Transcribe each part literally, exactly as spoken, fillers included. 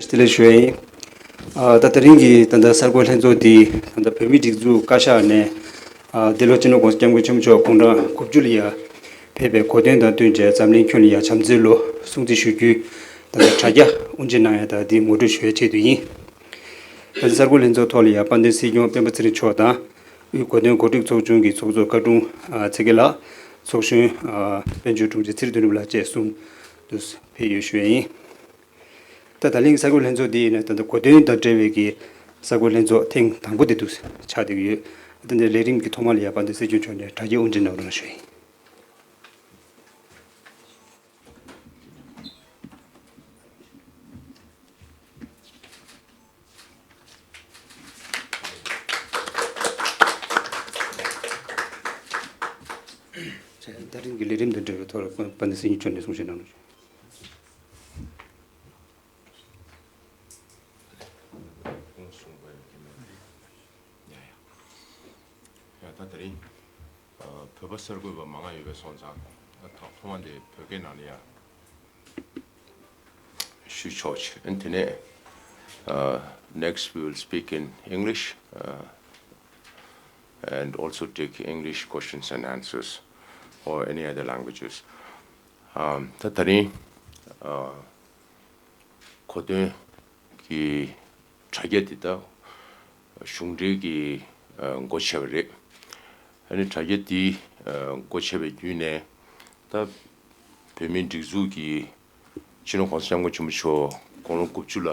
བདེ་ལེགས་ཞུ་ཡ་ཡིན། ཨ། ད་དེ་རིང་གི་ད་ལྟ་གསར་འགོད་ལྷན་ཚོགས་འདི་ད་ལྟ་བོད་མིའི་སྒྲིག་འཛུགས་བཀའ་ཤག་ནས། ཨ། འདི་ལོ་སྤྱི་ནོར་༸གོང་ས་༸སྐྱབས་མགོན་ཆེན་པོ་མཆོག་དགུང་གྲངས་དགུ་བཅུ་ལ་ཡ་ཕེབས་པའི་གོ་སྟོན་དང་བསྟུན་བྱས་འཛམ་གླིང་ཁྱོན་ལ་ཡ་བྱམས་བརྩེའི་ལོ་སྲུང་བརྩི་ཞུ་རྒྱུའི་ད་ལྟ་དྲ་རྒྱ་དབུ་འབྱེད་གནང་ཡ་དང་འདི་ངོ་སྤྲོད་ཞུ་ཡའི་ཆེད་དུ་ཡིན། ད་ལྟ་གསར་འགོད་ལྷན་ཚོགས་ཐོག་ལ་ཡ་དཔལ་ལྡན་སྲིད་སྐྱོང་སྤེན་པ་ཚེ་རིང་མཆོག་དང་། དབུས་གོ་སྟོན་གོ་སྒྲིག་ཚོགས་ཆུང་གི་ཚོགས་གཙོ་བཀའ་དྲུང་ཚེ་རྒྱལ་ལགས། ཚོགས་གཞོན་དཔལ་འབྱོར་དྲུང་ཆེ་ཚེ་རིང་དོན་གྲུབ་ལགས་བཅས་གསུམ་དུ་ཕེབས་ཡོད་ཞུ་ཡ་ཡིན། ད་ད་ལན་གྱི་གསར་འགོད་ལྷན་ཚོགས་འདི་ཡིན་ན་ད་ལྟ་གོ་སྟོན་དང་འབྲེལ་བའི་གི་གསར་འགོད་ལྷན་ཚོགས་ཐེངས་དང་པོ་དེ་འདུག་ཆགས་བསྡད་ཀྱི་ཡོད། ད་ལྟ་ལས་རིམ་གྱི་ཐོག་མ་ལ་ཡ་དཔལ་ལྡན་སྲིད་སྐྱོང་མཆོག་ནས་དྲ་རྒྱའི་དབུ་འབྱེད་གནང་རོགས་གནང་ཞུ་ཡིན། ད་རིང་གི་ལས་རིམ་དང་འབྲེལ་བའི་ཐོག་ལ་དཔལ་ལྡན་སྲིད་སྐྱོང་མཆོག་ནས་གསུང་བཤད་གནང་རོགས་ཞུ། ཡ་ཡ། ཡ་ད་དེ་རིང་ཨ་བོད་པ་གསར་འགོད་པ་མང་ང་ཡོད་པའི་སོང་ཙང་ཨ་ཐོག་ཐོག་མ་དེ་བོད་སྐད་ནང་ལ་ཡ་ཞུས་ཆོག་ཆེ། ཨ་དེ་ནས་ཨ་next we will speak in English, uh, and also take English questions and answers or any other languages. ཨ་ད་དེ་རིང་ཨ་གོ་སྟོན་གྱི་དྲ་རྒྱ་འདི་ད་གཞུང་འབྲེལ་གྱི་ཨ་སྒོ་ཕྱེ་བ་རེད། ཨ་ནི་དྲ་རྒྱ་འདི་ཨ་སྒོ་ཕྱེ་བའི་བརྒྱུད་ནས་ད་བོད་མིའི་སྒྲིག་འཛུགས་ཀྱི་སྤྱི་ནོར་༸གོང་ས་༸སྐྱབས་མགོན་ཆེན་པོ་མཆོག་དགུང་ལོ་དགུ་བཅུ་ལ་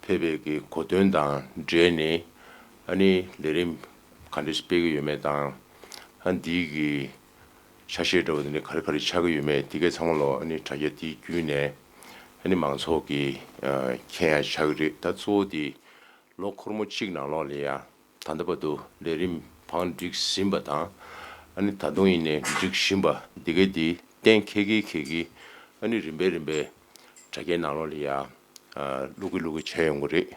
ཕེབས་པའི་གི་གོ་སྟོན་དང་འབྲེལ་ནས་ཨ་ནི་ལས་རིམ་ག་འདྲས་སྤེལ་གྱི་ཡོད་མེད་དང་། ཨ་འདི་གི་ཆ་ཤས་འདྲ་བོ་དེ་ནི་ག་རེ་ག་རེ་ཆགས་ཀྱི་ཡོད་མེད་དེ་གའི་ཚང་མ་ལོ་ཨ་ནི་དྲ་རྒྱ་དེའི་བརྒྱུད་ནས་ཨ་ནི་མང་ཚོགས་ཀྱིས་ཨ་མཁྱེན་ཡ་ཆགས་ཀྱི་རེད། ད་གཙོ་བོ་དེ་ལོ་འཁོར་མོ་གཅིག་ནང་ལོགས་ལ་ཡ་ད་ལྟ་བར་དུ་ལས་རིམ་བང་སྒྲིག་ཟིན་པ་དང་ཨ་ནི་ད་དུང་ཡིན་ནའི་སྒྲིག་བཞིན་པ་དེ་གའི་དེ་གཏན་འཁེལ་གི་འཁེལ་གི་ཨ་ནི་རིམ་པས་རིམ་པས་དྲ་རྒྱའི་ནང་ལོགས་ལ་ཡ་ཨ་བླུག་གི་བླུག་གི་བྱས་ཡོང་གི་རེད།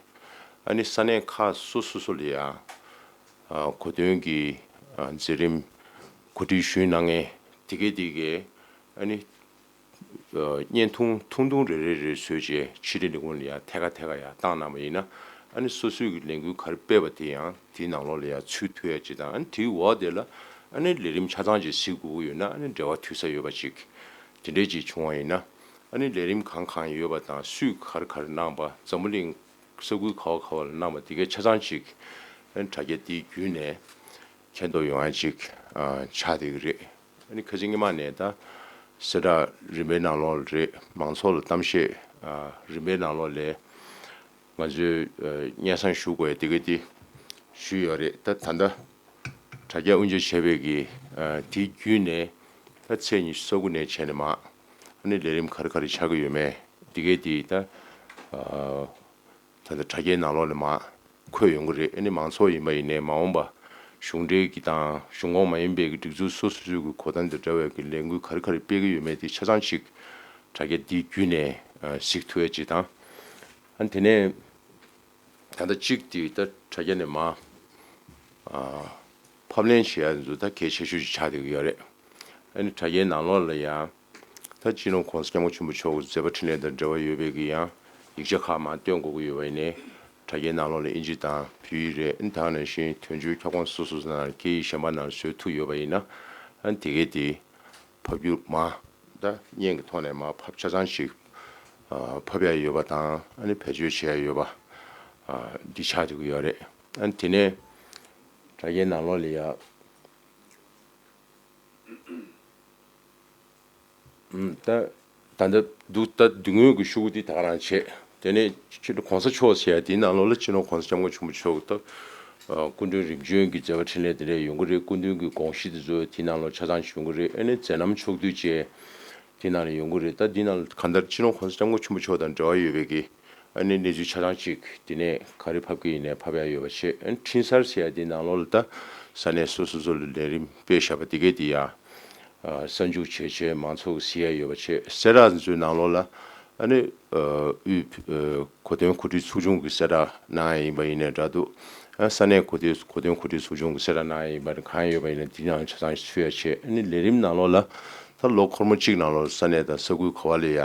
ཨ་ནི་ས་གནས་ཁག་སོ་སོ་སོ་ལ་ཡ་ཨ་གོ་སྟོན་གྱི་ཨ་མཛད་རིམ་གོ་སྒྲིག་ཞུས་གནང་མཁན་དེ་གའི་དེ་གའི་ཨ་ནི་ཨ་བརྙན་ཐུང་ཐུང་ཐུང་རེ་རེ་རེ་བཟོས་རྗེས་ཕྱི་དྲིལ་ལས་ཁུངས་ལ་ཡ་ཐད་ཀ་ཐད་ཀ་ཡ་བཏང་གནང་བ་ཡིན་ན་ཨ་ནི་སོ་སོའི་གི་ལས་འགུལ་ག་རེ་སྤེལ་བ་དེ་ཡང་དེའི་ནང་ལོགས་ལ་ཡ་ཚུད་ཐུབ་ཡ་ཅིག་དང་། ཨ་ནི་དེའི་འོག་དེ་ལ་ཨ་ནི་ལས་རིམ་ཆ་ཚང་ཅིག་གཟིགས་དགོས་ཀྱི་ཡོད་ན་ཨ་ནི་འབྲེལ་བ་མཐུད་ས་ཡོད་པ་ཅིག་དེ་འདྲས་ཅིག་བྱུང་བ་ཡིན་ན་ཨ་ནི་ལས་རིམ་གང་གང་ཡོད་པ་དང་སུས་ག་རེ་ག་རེ་གནང་བ། འཛམ་བུ་གླིང་ས་ཁུལ་ག་བ་ག་བ་ལ་གནང་བ་དེ་གའི་ཆ་ཚང་ཅིག་ཨ་ནི་དྲ་རྒྱ་དེའི་བརྒྱུད་ནས་མཁྱེན་རྟོགས་ཡོང་ཡ་ཅིག་ཨ་ཆགས་བསྡད་ཀྱི་རེད། ཨ་ནི་ཁ་སང་སྔོན་མ་ནས་ད་གསལ་བསྒྲགས་རིམ་པའི་ནང་ལོགས་ལ་རེད། མང་ཚོགས་ལ་གཏམ་བཤད་ཨ་རིམ་པའི་ནང་ལོགས་ལ་ང་ཚོས་ཨ་སྙན་སེང་ཞུ་དགོས་ཡ་དེ་ག་དེ་ཞུས་ཡོད་རེད། ད་ད་ལྟ་དྲ་རྒྱ་དབུ་འབྱེད་བྱས་པའི་གི་ཨ་དེ་བརྒྱུད་ནས་ད་ཚེས་ཉི་ཤུ་རྩ་དགུ་ནས་བྱས་ནས་མར་ཨ་ནི་ལས་རིམ་ག་རེ་ག་རེ་ཆགས་ཀྱི་ཡོད་མེད་དེ་ག་དེ་ད་ཨ་ད་ལྟ་དྲ་རྒྱའི་ནང་ལོགས་ལ་མར་འཁོད་ཡོང་གི་རེད། ཨ་ནི་མང་ཚོགས་ཡིན་པ་ཡིན་ནའི་མ་འོངས་པ་གཞུང་འབྲེལ་གྱི་དང་གཞུང་ཁོངས་མ་ཡིན་པའི་གི་སྒྲིག་འཛུགས་སོ་སོ་སོའི་གི་གོ་སྟངས་དང་འདྲ་བའི་གི་ལས་འགུལ་ག་རེ་ག་རེ་སྤེལ་གྱི་ཡོད་མེད་དེ་ཆ་ཚང་ཅིག་དྲ་རྒྱ་འདིའི་བརྒྱུད་ནས་ཨ་གཟིགས་ཐུབ་ཡ་ཅིག་དང་། ཨ་ནི་དེ་ནས་ད་ལྟ་གཅིག་དེ་ད་དྲ་རྒྱ་ནས་མར་ཨ་ཕབ་ལེན་བྱེད་ཡ་ཚོ་ད་གལ་ཆེ་ཤོས་ཅིག་ཆགས་བསྡད་ཀྱི་ཡོད་རེད། ཨ་ནི་དྲ་རྒྱའི་ནང་ལོགས་ལ་ཡང་ད་སྤྱི་ནོར་༸གོང་ས་༸སྐྱབས་མགོན་ཆེན་པོ་མཆོག་གི་མཛད་པ་འཕྲིན་ལས་དང་འབྲེལ་བ་ཡོད་པའི་གི་ཡང་ཡིག་ཆ་ཁག་མར་སྟོན་དགོས་ཀྱི་ཡོད་པ་ཡིན་ནའི་དྲ་རྒྱའི་ནང་ལོགས་ལ་ཨིན་ཇི་དང་བོད་ཡིག་རེད། ཨ་ནི་ད་ག་ནང་བཞིན་དོན་གཅོད་ཁྱབ་ཁོངས་སོ་སོ་ནང་སྐད་ཡིག་གཞན་པ་ནང་བཟོ་ཐུབ་ཡོད་པ་ཡིན་ན་ཨ་ནི་དེ་གས་དེ་ཕབ་སྒྱུར་མར་ད་བརྙན་གྱི་ཐོག་ནས་མར་ཕབ་ཆ་ཚང་ཞིག་ཨ་ཕབ་ཡ་ཡོད་པ་དང་ཨ་ནི་བེད་སྤྱོད་བྱེད་ཡ་ཡོད་པ་ཨ་འདི་ཆགས་བསྡད་ཀྱི་ཡོད་རེད། ཨ་ནི་དེ་ནས་དྲ་རྒྱའི་ནང་ལོགས་ལ་ཡ་ད་ད་ལྟ་འདུག་ད་མདུན་ངོས་ཀྱི་ཤོག་གུ་འདི་ད་ག་རང་བྱས། དེ་ནས་སྤྱི་ནོར་༸གོང་ས་མཆོག་ཟེར་ཡ་དེའི་ནང་ལོགས་ལ་སྤྱི་ནོར་༸གོང་ས་༸སྐྱབས་མགོན་ཆེན་པོ་མཆོག་ད་སྐུ་མདུན་རིམ་བྱོན་གྱི་མཛད་པ་འཕྲིན་ལས་དེ་འདྲ་ཡོང་གི་རེད། སྐུ་མདུན་གྱི་དགོངས་གཞི་དེ་ཚོ་དེའི་ནང་ལོགས་ཆ་ཚང་ཞིག་ཡོང་གི་རེད། ཨ་ནི་མཛད་རྣམ་ཕྱོགས་བསྡུས་བཅས་དེའི་ནང་ལ་ཡོང་གི་རེད། ད་འདིའི་ནང་ལ་གང་ལྟར་སྤྱི་ནོར་༸གོང་ས་༸སྐྱབས་མགོན་ཆེན་པོ་མཆོག་དང་འབྲེལ་བ་ཡོད་པའི་གི་ཨ་ནི་གནས་ཚུལ་ཆ་ཚང་ཅིག་དེ་ནས་ག་རེ་ཕབ་ཀྱི་ཡིན་ནའི་ཕབ་ཡ་ཡོད་པ་བྱས། ཨ་ནི་འཕྲིན་གསར་ཟེར་ཡ་དེའི་ནང་ལོགས་ལ་ད་ས་གནས་སོ་སོ་སོ་ལ་ལས་རིམ་སྤེལ་བཞག་པ་དེ་གས་དེ་ཡ་ཨ་གསར་འཇུག་བྱས་བྱས་མང་ཚོགས་ཀྱིས་གཟིགས་ཡ་ཡོད་པ་བྱས། གསལ་བསྒྲགས་ཚོའི་ནང་ལོགས་ལ་ཨ་ནི་ཨ་དབུས་ཨ་གོ་སྟོན་གོ་སྒྲིག་ཚོགས་ཆུང་གི་གསལ་བསྒྲགས་གནང་ཡ་ཡིན་པ་ཡིན་ནའི་འདྲ་འདུག་ཨ་ས་གནས་གོ་སྟོན་གོ་སྟོན་གོ་སྒྲིག་ཚོགས་ཆུང་གི་གསལ་བསྒྲགས་གནང་ཡ་ཡིན་པ་གང་ཡོད་པ་ཡིན་ན་དེའི་ནང་ཆ་ཚང་ཞིག་ཚུད་ཡ་བྱས། ཨ་ནི་ལས་རིམ་ནང་ལོགས་ལ་ད་ལོ་འཁོར་མོ་གཅིག་ནང་ལོགས་ས་གནས་དང་ས་ཁུལ་ག་བ་ལ་ཡ་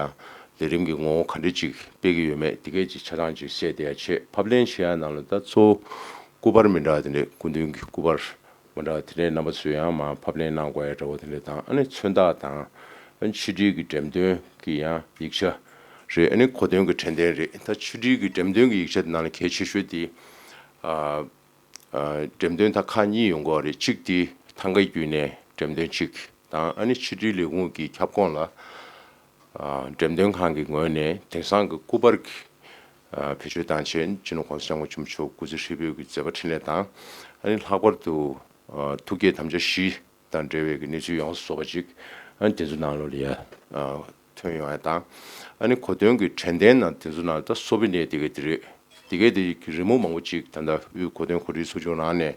ལས་རིམ་གྱི་ངོ་བོ་ག་འདྲ་ཅིག་སྤེལ་གྱི་ཡོད་མེད་དེ་གས་ཅིག་ཆ་ཚང་ཅིག་གསལ་བསྡད་ཡ་བྱས། ཕབ་ལེན་བྱེད་ཡ་ནང་ལ་ད་གཙོ་བོ་སྐུ་པར་མི་འདྲ་བ་དེ་འདྲས། སྐུ་མདུན་གྱི་སྐུ་པར་མི་འདྲ་བ་དེ་འདྲས་རྣམ་པ་ཚོས་ཡང་མར་ཕབ་ལེན་གནང་དགོས་ཡ་འདྲ་བོ་དེ་འདྲས་དང་། ཨ་ནི་མཚོན་རྟགས་དང་། ཨ་ནི་ཕྱི་དྲིལ་གྱི་འགྲེམས་སྟོན་གྱི་ཡང་ཡིག་ཆ་རེད། ཨ་ནི་གོ་སྟོན་གྱི་དྲན་རྟེན་རེད། ད་ཕྱི་དྲིལ་གྱི་འགྲེམས་སྟོན་གྱི་ཡིག་ཆ་དེ་ནང་ལ་གལ་ཆེ་ཤོས་དེ་ཨ། ཨ། འགྲེམས་སྟོན་ད་ཁག་གཉིས་ཡོང་གི་ཡོད་རེད། གཅིག་དེ་ཐང་གའི་བརྒྱུད་ནས་འགྲེམས་སྟོན་གཅིག་དང་། ཨ་ནི་ཕྱི་དྲིལ་ལས་ཁུངས་ཀྱི་ཁྱབ་ཁོངས་ལ་ཨ། འགྲེམས་སྟོན་ཁང་གི་ངོས་ནས་དེང་སང་གི་སྐུ་པར་གྱི་ཨ། བེད་སྤྱོད་བཏང་བྱས། སྤྱི་ནོར་༸གོང་ས་༸སྐྱབས་མགོན་ཆེན་པོ་མཆོག་སྐུ་ཚེ་ཧྲིལ་པོའི་གི་མཛད་པ་འཕྲིན་ལས་དང་། ཨ་ནི་ལྷག་པར་དུ་ཨ། ཐུགས་བསྐྱེད་དམ་བཅའ་བཞི་དང་འབྲེལ་བའི་གི་གནས་ཚུལ་ཡོངས་སུ་རྫོགས་པ་ཅིག་ཨ་ནི་དེ་ཚོ་ནང་ལོགས་ལ་ཡ་ཨ། ཐོན་ཡོང་ཡ་དང་། ཨ་ནི་གོ་སྟོན་གྱི་དྲན་རྟེན་ནང་དེ་ཚོ་ནང་ད་སོ་བི་ནེར་དེ་ག་དེ་རེད། དེ་གའི་དེ་རི་མོ་མང་པོ་ཅིག་ད་ལྟ་དབུས་གོ་སྟོན་གོ་སྒྲིག་ཚོགས་ཆུང་རང་ནས་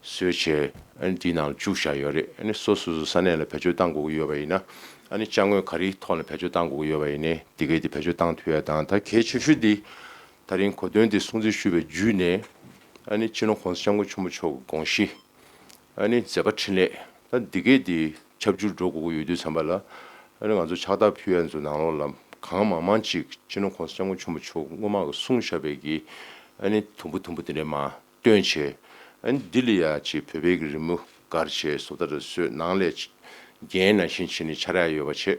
བཟོས་བྱས། ཨ་ནི་དེའི་ནང་ལ་བཅུག་བཞག་ཡོད་རེད། ཨ་ནི་སོ་སོ་སོ་ས་གནས་ལ་བེད་སྤྱོད་གཏང་དགོས་ཀྱི་ཡོད་པ་ཡིན་ན། ཨ་ནི་ཅ་དངོས་ག་རེའི་ཐོག་ལ་བེད་སྤྱོད་གཏང་དགོས་ཀྱི་ཡོད་པ་ཡིན་ནའི་དེ་གའི་དེ་བེད་སྤྱོད་གཏང་ཐུབ་ཡ་དང་། ད་གལ་ཆེ་ཤོས་དེ་ད་རིང་གོ་སྟོན་དེ་སྲུང་བརྩི་ཞུས་པའི་བརྒྱུད་ནས། ཨ་ནི་སྤྱི་ནོར་༸གོང་ས་༸སྐྱབས་མགོན་ཆེན་པོ་མཆོག་གི་དགོངས་གཞི། ཨ་ནི་མཛད་པ་འཕྲིན་ལས་ད་འདི་གས་འདི་ཁྱབ་འཇུག་འགྲོ་དགོས་ཀྱི་ཡོད་དུས་ཙམ་པ་ལ། ཨ་ནི་ང་ཚོ་ཕྱག་རྟགས་ཕུལ་ཡ་ཚོ་ནང་ལོགས་ལ་གང་མང་མང་ཅིག་སྤྱི་ནོར་༸གོང་ས་༸སྐྱབས་མགོན་ཆེན་པོ་མཆོག་སྔོན་མ་གི་གསུངས་བཞག་པའི་གི་ཨ་ནི་དུམ་བུ་དུམ་བུ་དེ་འདྲས་མར་བཏོན་བྱས། ཨ་ནི་འདི་ལ་ཡ་ཅིག་བོད་པའི་གི་རི་མོ་བཀར་བྱས། བཟོ་ལྟ་འདྲ་བཟོས། ནང་ལ་རྒྱན་ནང་བཞིན་བྱས་ནས་འཕྱར་ཡ་ཡོད་པ་བྱས།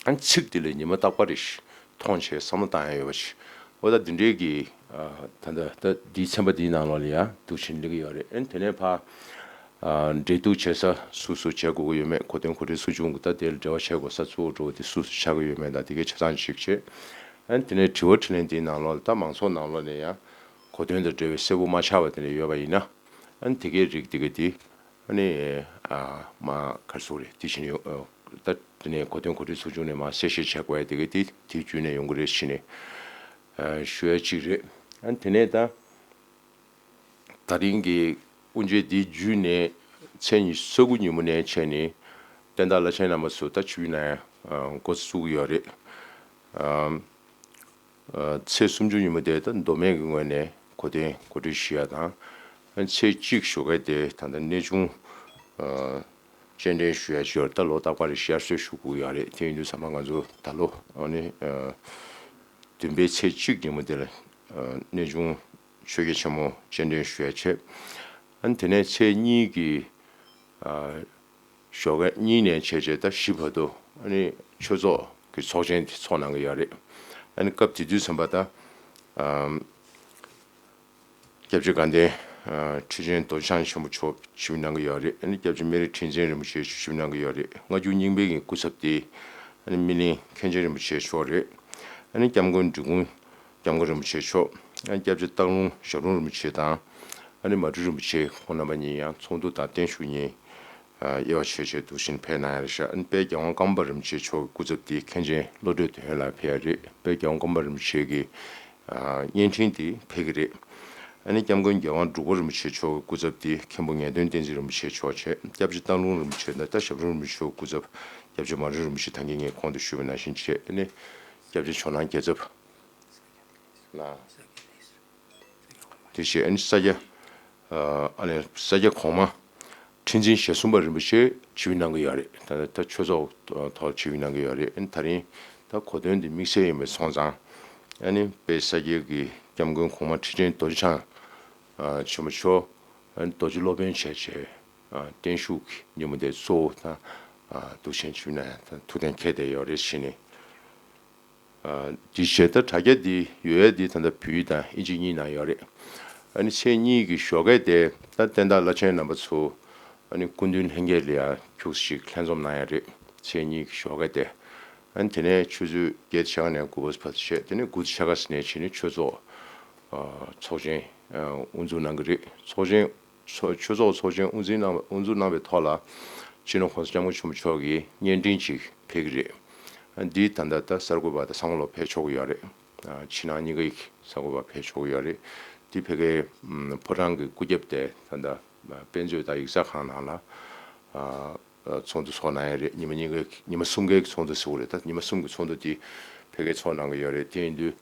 ཨ་ནི་ཚིག་དེ་ལ་ཉི་མ་རྟག་པར་རེ་བཞིན་མཐོང་བྱས་བསམ་བློ་བཏང་ཡ་ཡོད་པ་ཞིག་འོ་ད་འདི་འདྲའི་གི་ཨ། ད་ད་ད་འདིའི་ཚན་པ་འདིའི་ནང་ལོགས་ལ་ཡང་འདུག་བྱས་ནས་སླེབས་ཀྱི་ཡོད་རེད། ཨ་ནི་དེ་ནས་ཕར་ཨ། འབྲེལ་གཏུག་བྱེད་ས་སུ་སུ་བྱེད་དགོས་ཀྱི་ཡོད་མེད། གོ་སྟོན་གོ་སྒྲིག་ཚོགས་ཆུང་གི་ད་དེ་ལ་འབྲེལ་བ་བྱེད་དགོས་ས་གཙོ་བོ་འགྲོ་བ་དེ་སུ་སུ་ཆགས་ཀྱི་ཡོད་མེད་དང་། དེ་གའི་ཆ་ཚང་ཞིག་བྱས། ཨ་ནི་དེ་ནས་དྲི་བ་དྲིས་ལན་འདིའི་ནང་ལོགས་ལ་ད་མང་ཚོགས་ནང་ལོགས་ནས་ཡང་གོ་སྟོན་དང་འབྲེལ་བའི་གསལ་པོ་མ་ཆགས་པ་དེ་འདྲ་ཡོད་པ་ཡིན་ན། ཨ་ནི་དེ་གའི་རིགས་དེ་ག་དེ། ཨ་ནི་ཨ། མ་ག་རེ་ཟེར་དགོས་རེད། དེ་བཞིན་ཡོད། ཨ། ད་དེ་ནས་གོ་སྟོན་གོ་སྒྲིག་ཚོགས་ཆུང་ནས་མ་གསལ་བཤད་བྱེད་དགོས་ཡ་དེ་ག་དེ་དེའི་བརྒྱུད་ནས་ཡོང་གི་རེད་ཟེར་ནས་ཨ། ཞུ་ཡ་གཅིག་རེད། ཨ་ནི་དེ་ནས་ད་ད་རིང་གི་དབུ་འབྱེད་འདིའི་བརྒྱུད་ནས་ཚེས་ཉི་ཤུ་རྩ་དགུ་ཉིན་མོ་ནས་བྱས་ནས་བསྟན་བདག་བླ་ཆེན་རྣམ་པ་ཚོ་ད་ཆིབས་བསྒྱུར་གནང་ཡ་འགོ་བཙུགས་ཀྱི་ཡོད་རེད། ཨ། ཚེས་སུམ་ཅུ་ཉིན་མོ་དེ་ད་མདོ་སྨད་ཀྱི་ངོས་ནས་གོ་སྟོན་གོ་སྒྲིག་ཞུ་ཡ་དང་། ཚེས་གཅིག་ཞོགས་ཀས་དེ་ད་ལྟ་གནས་ཆུང་སྤྱན་འདྲེན་ཞུ་ཡ་ཅིག་ཡོད་རེད། ད་ལོ་རྟག་པར་ཞར་གསོ་ཞུ་དགོས་ཡོད་རེད། དེ་ཡིན་དུས་ཚང་མ་ང་ཚོ་ད་ལོ་ཨ་ནི་བདུན་པའི་ཚེས་གཅིག་ཉིན་མོ་དེ་ལ་གནས་ཆུང་ཆོས་རྒྱལ་ཆེན་མོ་སྤྱན་འདྲེན་ཞུ་ཡ་བྱས། ཨ་ནི་དེ་ནས་ཚེས་གཉིས་ཀྱི་ཨ། ཞོགས་ཀས་གཉིས་ནས་བྱས་བྱས་ད་བཞི་བར་དུ་ཨ་ནི་ཆོས་ཚོགས་ཀྱི་ཚོགས་ཆེན་དེ་ཚོགས་གནང་གི་ཡོད་རེད། ཨ་ནི་སྐབས་དེ་དུས་ཙམ་པ་ད་ཨམ། སྐྱབས་རྗེ་དགའ་ལྡན་ཨ། ཁྲི་ཆེན་རྡོ་རྗེ་འཆང་ཆེན་པོ་མཆོག་ཆིབས་བསྒྱུར་གནང་གི་ཡོད་རེད། ཨ་ནི་སྐྱབས་རྗེ་སྨན་རི་ཁྲི་འཛིན་རིན་པོ་ཆེ་ཆིབས་བསྒྱུར་གནང་གི་ཡོད་རེད། སྔ་འགྱུར་རྙིང་པའི་གི་སྐུ་ཚབ་དེ་ཨ་ནི་སྨིན་གླིང་མཁན་ཆེན་རིན་པོ་ཆེ་མཆོག་རེད། ཨ་ནི་སྐྱབས་མགོན་འབྲི་གུང་སྐྱབས་མགོན་རིན་པོ་ཆེ་མཆོག་ཨ་ནི་སྐྱབས་རྗེ་སྟག་ལུང་ཞབས་དྲུང་རིན་པོ་ཆེ་དང་། ཨ་ནི་མ་སྤྲུལ་རིན་པོ་ཆེ་ཁོང་རྣམ་པ་གཉིས་ཡང་ཚོགས་འདུ་དང་བརྟན་བཞུགས་གཉིས་ཨ། དབྱེ་བ་ཕྱེ་བྱས་འདུག་བཞིན་ཕེབས་གནང་ཡ་རེད་ཤག་ཨ་ནི་དཔལ་རྒྱལ་དབང་ཀརྨ་པ་རིན་པོ་ཆེ་མཆོག་གི་སྐུ་ཚབ་དེ་མཁན་ཆེན་བློ་གྲོས་དོན་ལགས་ཕེབས་ཡ་རེད། དཔལ་རྒྱལ་དབང་ཀརྨ་པ་རིན་པོ་ཆེ་གི་ཨ། བརྙན་འཕྲིན་དེ་ཕེབས་ཀྱི་རེད། ཨ་ནི་སྐྱབས་མགོན་རྒྱལ་དབང་འབྲུག་པ་རིན་པོ་ཆེ་མཆོག་གི་སྐུ་ཚབ་དེ་མཁན་པོ་ངེས་དོན་བསྟན་འཛིན་རིན་པོ་ཆེ་མཆོག་བྱས། སྐྱབས་རྗེ་སྟག་ལུང་རིན་པོ་ཆེ་དང་ད་ཞབས་དྲུང་རིན་པོ་ཆེ་མཆོག་གི་སྐུ་ཚབ་སྐྱབས་རྗེ་མ་སྤྲུལ་རིན་པོ་ཆེ་ད་གིན་ངས་གོང་དུ་ཞུས་པ་ནང་བཞིན་བྱས། ཨ་ནི་སྐྱབས་རྗེ་ཇོ་ནང་རྒྱལ་ཚབ་ལ། དེ་བཞིན་ཨ་ནི་ས་སྐྱ། ཨ་ནི་ས་སྐྱ་གོང་མ་ཁྲི་འཛིན་ཞེ་གསུམ་པ་རིན་པོ་ཆེ་ཆིབས་བསྒྱུར་གནང་གི་ཡོད་རེད། ད་ད་ཆོས་ཚོགས་ཐོག་ཆིབས་བསྒྱུར་གནང་གི་ཡོད་རེད། ཨ་ནི་ད་རིང་ད་གོ་སྟོན་འདི་དམིགས་བསལ་ཡིན་པའི་སོང་ཙང་། ཨ་ནི་དཔལ་ས་སྐྱའི་གི་སྐྱབས་མགོན་གོང་མ་ཁྲི་ཆེན་རྡོ་རྗེ་འཆང་ཆེན་པོ་མཆོག་ཨ་ནི་རྡོ་རྗེ་སློབ་དཔོན་བྱས་བྱས་བརྟན་བཞུགས་ཀྱི་ཉིན་མོ་དེ་གཙོ་བོ་ད་འདུག་བྱས་ཆིབས་བསྒྱུར་གནང་ཡ་ད་ཐུགས་གཏན་འཁེལ་བསྡད་ཡོད་རེད་ཟེར་ནས། ཨ། དེ་བྱས་ད་དྲ་རྒྱ་འདི་ཡོད་ཡ་འདི་ད་ལྟ་བོད་ཡིག་དང་དབྱིན་ཇི་གཉིས་ནང་ཡོད་རེད། ཨ་ནི་ཚེས་གཉིས་ཀྱི་ཞོགས་ཀས་དེ་ད་བསྟན་བདག་བླ་ཆེན་རྣམ་པ་ཚོ་ཨ་ནི་སྐུ་མདུན་ལྷན་རྒྱས་ལ་ཡ་ཁྱུག་ཅིག་ལྷན་འཛོམས་གནང་ཡ་རེད། ཚེས་གཉིས་ཀྱི་ཞོགས་ཀས་དེ། ཨ་ནི་དེ་ནས་ཆུ་ཚོད་བརྒྱད་ཕྱེད་ཀ་ནས་དགུ་པ་བར་དུ་བྱས། དེ་ནས་དགུ་ཕྱེད་ཀ་ནས་བྱས་ནས་ཆོས་ཚོགས་ཨ། ཚོགས་ཆེན་ཨ། དབུ་འཛུགས་གནང་གི་རེད། ཚོགས་ཆེན། ཚོགས་ཆོས་ཚོགས་ཚོགས་ཆེན་དབུ་འཛིན་གནང་དབུ་འཛུགས་གནང་བའི་ཐོག་ལ་སྤྱི་ནོར་༸གོང་ས་༸སྐྱབས་མགོན་ཆེན་པོ་མཆོག་གིས་བརྙན་འཕྲིན་ཅིག་ཕེབས་ཀྱི་རེད། འདི་ད་ལྟ་ད་གསར་འགོད་པ་དང་ཚང་མ་ལོ་ཕེབས་ཆོག་གི་ཡོད་རེད། ཕྱི་ནང་གཉིས་ཀའི་གསར་འགོད་པ་ཕེབས་ཆོག་གི་ཡོད་རེད། འདི་ཕ་གིའི་ཕོ་བྲང་གི་སྐུ་རྒྱབ་དེ་ད་ལྟ་དཔེ་མཛོད་དང་ཡིག་ཚང་ཁང་ནང་ལ་ཚོགས་འདུ་ཚོགས་གནང་ཡོད་རེད། ཉི་མ་གཉིས་ཀའི་ཉི་མ་གསུམ་ཀའི་ཚོགས་འདུ་ཟེར་བ་རེད། ད་ཉི་མ་གསུམ་གྱི་ཚོགས་འདུ་དེ་ཕ་གིར་ཚོགས་གནང་གི་ཡོད་རེད། དེ་ཡིན་དུས་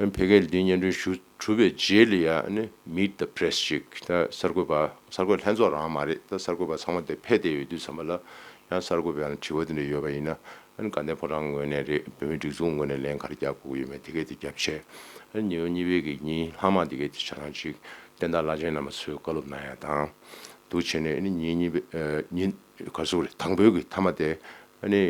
ཕ་གིར་འདི་སྙན་སྒྲོན་ཞུ་གྲུབ་པའི་རྗེས་ལ་ཡང་ནི་Meet the Press ཅིག་ད་གསར་འགོད་པ་གསར་འགོད་ལྷན་ཚོགས་རང་མ་རེད། ད་གསར་འགོད་པ་ཚང་མ་དེ་ཕེབས་བསྡད་ཡོད་དུས་ཙམ་པ་ལ་ཡང་གསར་འགོད་པའི་དྲི་བ་དེ་འདྲ་ཡོད་པ་ཡིན་ན། ཨ་ནི་དགའ་ལྡན་ཕོ་བྲང་ངོས་ནས་རེད། བོད་མིའི་སྒྲིག་འཛུགས་ངོས་ནས་ལན་ག་རེ་རྒྱག་དགོས་ཀྱི་ཡོད་མེད་དེ་གས་དེ་རྒྱབ་བྱས། ཨ་ནི་ཉི་མ་གཉིས་པའི་གི་ཉིན་ལྷག་མ་དེ་གས་དེ་ཆ་ཚང་ཅིག་བསྟན་བདག་བླ་ཆེན་རྣམ་པ་ཚོས་བཀའ་སློབ་གནང་ཡ་དང་། འདུག་བྱས་ནས་ཨ་ནི་ཉིན་གཉིས་པའི་ཨ་ཉིན་ག་ཟེར་རེད། དང་པོའི་གི་མཐའ་མ་དེ་ཨ་ནི་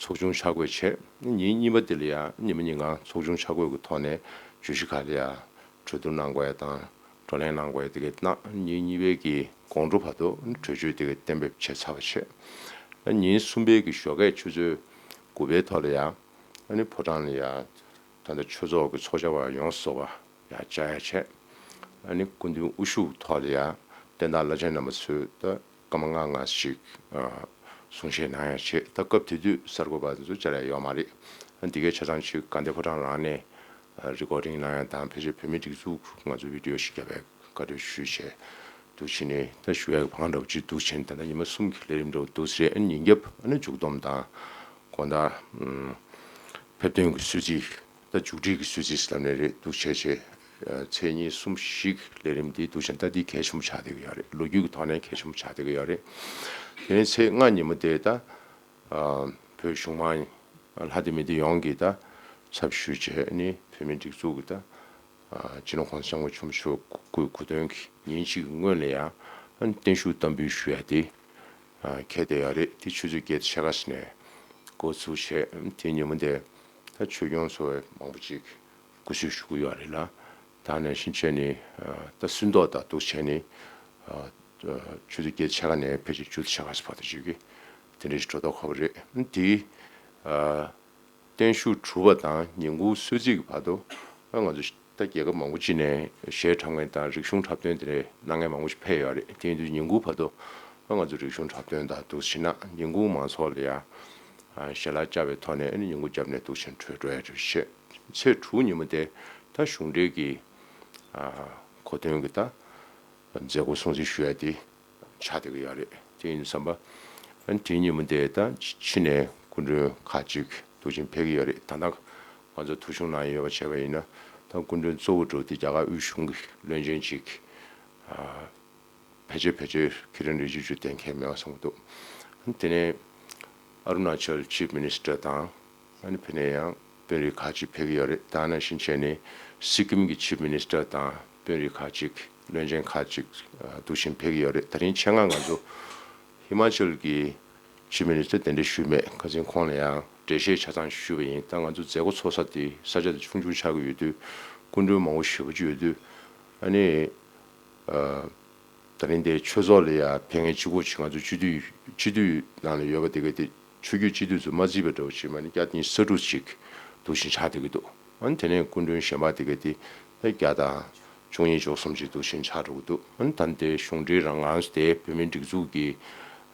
ཚོགས་ཆུང་ཆ་བགོས་བྱས། ཉིན་གཉིས་པ་དེ་ལ་ཡང་ཉི་མ་ཉིན་གང་ཚོགས་ཆུང་ཆ་བགོས་ཀྱི་ཐོག་ནས་བརྗོད་གཞི་ཁག་ལ་ཡང་གྲོས་བསྡུར་གནང་དགོས་ཡ་དང་། བགྲོ་གླེང་གནང་དགོས་ཡ་དེ་གས་གནང་། ཉིན་གཉིས་པའི་གི་དགོང་དྲོ་བར་དུ་གྲོས་ཆོད་དེ་གས་གཏན་འབེབས་བྱས་ཚར་བ་བྱས། ཉིན་གསུམ་པའི་གི་ཞོགས་ཀས་ཆུ་ཚོད་དགུ་པའི་ཐོག་ལ་ཡང་ཨ་ནི་ཕོ་བྲང་ལ་ཡང་ད་ལྟ་ཆོས་ཚོགས་ཀྱི་ཚོགས་བཅར་བ་ཡོངས་སུ་རྫོགས་པ་ཡང་བཅར་ཡ་བྱས། ཨ་ནི་སྐུ་མདུན་དབུ་བཞུགས་ཐོག་ལ་ཡང་བསྟན་བདག་བླ་ཆེན་རྣམ་པ་ཚོས་ད་སྐར་མ་ལྔ་ལྔ་ཞིག་ཨ་གསུང་བཤད་གནང་ཡ་བྱས། ད་སྐབས་དེ་དུས་གསར་འགོད་པ་དེ་ཚོ་བཅར་ཡ་ཡོད་མ་རེད། ཨ་འདི་གའི་ཆ་ཚང་ཅིག་དགའ་ལྡན་ཕོ་བྲང་རང་ནས་ཨ་རི་ཀོར་ཌིང་གནང་ཡ་དང་། ཕལ་ཆེར་བོད་མིའི་སྒྲིག་འཛུགས་ང་ཚོ་བི་ཌི་ཡོ་ཞིག་བརྒྱབ་པའི་བཀའ་འཁྲོལ་ཞུས་བྱས། འདུག་བྱས་ནས་ད་ཞུ་ཡ་གི་བང་འདྲ་བོ་ཅིག་འདུག་བྱས་ནས། ད་ལྟ་ཉི་མ་གསུམ་གྱི་ལས་རིམ་འདྲ་བོ་འདུག་ཟེར། ཨ་ནི་ཉིན་རྒྱབ་ཨ་ནི་མཇུག་བསྡོམས་དང་། དགོང་དག་ཨམ་ཕེབས་ཐོན་གྱི་གསོལ་ཚིགས། ད་མཇུག་སྒྲིལ་གྱི་གསོལ་ཚིགས་ལབ་ནའི་རེད། འདུག་བྱས་བྱས་ཨ་ཚེས་གཉིས་གསུམ་བཞི་གི་ལས་རིམ་འདི་འདུག་བྱས་ནས། ད་འདི་གལ་ཆེན་པོ་ཆགས་བསྡད་ཀྱི་ཡོད་རེད། ལོ་རྒྱུས་ཀྱི་ཐོག་ནས་གལ་ཆེན་པོ་ཆགས་བསྡད་ཀྱི་ཡོད་རེད། དེ་ནས་ཚེས་ལྔ་ཉིན་མོ་དེ་ད་ཨ་བོད་གཞུང་མང་ལྷ་སྡེ་མི་སྡེ་ཡོངས་ཀྱི་ད་ཚབ་ཞུས་བྱས་ནི་བོད་མིའི་སྒྲིག་འཛུགས་ཀྱི་ད་ཨ་སྤྱི་ནོར་༸གོང་ས་༸སྐྱབས་མགོན་ཆེན་པོ་མཆོག་སྐུའི་གོ་སྟོན་གྱི་ཉིན་གཅིག་གི་སྔོན་ལ་ཡང་ཨ་བརྟན་བཞུགས་བསྟར་འབུལ་ཞུ་ཡ་དེ་ཨ་འཁེལ་བསྡད་ཡོད་རེད། དེ་ཆུ་ཚོད་བརྒྱད་དང་ཕྱེད་ཀ་ཙམ་ནས་འགོ་ཚུགས་བྱས། དེ་ཉིན་མོ་དེ་ད་ཆོས་སྐྱོང་ཚོ་མང་པོ་ཅིག་སྐུ་གཟུགས་ཞུ་གི་ཡོད་རེད་ལ། ད་ནང་བཞིན་བྱས་ནས་ཨ་ད་སུན་ཐོག་དང་འདུག་བྱས་ནས་ཨ་ཆུ་ཚོད་བརྒྱད་དང་ཕྱེད་ཀ་ནས་ཕལ་ཆེར་བཅུ་དང་ཕྱེད་ཀ་ཙམ་བར་དུ་བྱེད་ཀྱི་དེ་འདྲ་ཞིག་འགྲོ་མདོག་ཁ་པོ་རེད། དེ་ཨ་བརྟན་བཞུགས་གྲུབ་པ་དང་ཉིན་གུང་གསོལ་ཚིགས་ཀྱི་བར་དུ་ང་ཚོ་ད་རྒྱལ་ཁབ་མང་པོ་ཅིག་ནས་གཞས་འཁྲབ་མཁན་དང་རིག་གཞུང་འཁྲབ་སྟོན་དེ་འདྲའི་གནང་མཁན་མང་པོ་ཞིག་ཕེབས་ཡོད་རེད། དེ་ཡིན་དུས་ཉིན་གུང་བར་དུ་ང་ཚོ་རིག་གཞུང་འཁྲབ་སྟོན་དང་འདུག་བྱས་ན་ཉིན་གུང་མང་ཚོགས་ལ་ཡང་ཞལ་ལག་བཅར་བའི་ཐོག་ནས་ཨ་ནི་ཉིན་གུང་རྒྱབ་ནས་འདུག་བྱས་ནས་གྲོལ་འགྲོ་ཡ་འདྲ་བྱས། ཚེས་དྲུག་ཉིན་མོ་དེ་ད་གཞུང་འབྲེལ་གྱི་གོ་སྟོན་གྱི་ད་མཛད་སྒོ་སྲུང་བརྩི་ཞུ་ཡ་དེ་ཆགས་བསྡད་ཀྱི་ཡོད་རེད། དེ་ཡིན་དུས་ཙམ་པ་ཨ་ནི་དེའི་ཉིན་མོ་དེ་ད་ཕྱི་ནས་སྐུ་མགྲོན་ཁག་ཅིག་འདུག་བྱས་ཕེབས་ཀྱི་ཡོད་རེད། ད་ལྟ་ང་ཚོ་ཐོ་གཞུང་ནང་ཡོད་པ་བྱས་པ་ཡིན་ན། ད་སྐུ་མགྲོན་གཙོ་བོ་འདྲ་བོ་དེ་རྒྱ་གར་དབུས་གཞུང་གི་བློན་ཆེན་ཅིག་ཕལ་ཆེར་ཕལ་ཆེར་ཁི་རན་རི་ཇི་ཇུ་གཏན་འཁེལ་མེད་པ་བཟོ་འདུག་དེ་ནས་ཨ་རུ་ན་ཅལ་ཅིབ་མི་ནི་སི་ཊར་དང་། ཨ་ནི་ཕ་ནས་ཡང་དཔོན་རིགས་ཁག་ཅིག་ཕེབས་ཀྱི་ཡོད་རེད། ད་ནང་བཞིན་བྱས་ནས་སི་ཀིམ་གྱི་ཅིབ་མི་ནི་སི་ཊར་དང་དཔོན་རིགས་ཁག་ཅིག་བློན་ཆེན་ཁག་ཅིག་འདུག་བྱས་ཕེབས་ཀྱི་ཡོད་རེད། ད་རིང་ཆེད་མངགས་ང་ཚོ་ཧི་མ་ཅལ་གྱི་ཅིབ་མི་ནི་སི་ཊར་གདན་འདྲེན་ཞུས་མེད། ཁ་སང་ཁོང་ལ་ཡང་འགྲེལ་བཤད་ཆ་ཚང་ཞུས་པ་ཡིན། ད་ང་ཚོ་མཛད་སྒོ་ཚོགས་ས་དེ་ས་ཆ་དེ་ཆུང་ཆུང་ཆགས་ཀྱི་ཡོད་དུས་སྐུ་མགྲོན་མང་པོ་ཞེ་པོ་ཅིག་ཡོད་དུས། ཨ་ནི་ཨ་ད་རིང་དེ་ཆོས་ཚོགས་ལ་ཡང་ཕེབས་མཁན་གཅིག་པོ་ཅིག་ང་ཚོ་སྤྱི་འཐུས་སྤྱི་འཐུས་ནང་ལ་ཡོད་པ་དེ་ག་དེ་ཆོས་བརྒྱུད་སྤྱི་འཐུས་ཚོ་མ་བརྩིས་པ་འདྲ་བོ་ཅིག་མ་ནི་བརྒྱ་དང་ཉི་ཤུ་རྩ་དྲུག་ཅིག་འདུག་བཞིན་ཆགས་བསྡད་ཀྱི་འདུག་ཨ་ནི་དེ་ནས་སྐུ་མགྲོན་གཞན་པ་དེ་ག་དེ་ད་བརྒྱ་དང་བཅུ་གཉིས་བཅུ་གསུམ་ཅིག་འདུག་བཞིན་ཆགས་འགྲོ་གི་འདུག་ཨ་ནི་ད་དེ་གཞུང་འབྲེལ་རང་ང་ཚོ་དེ་བོད་མིའི་སྒྲིག་འཛུགས་ཀྱི་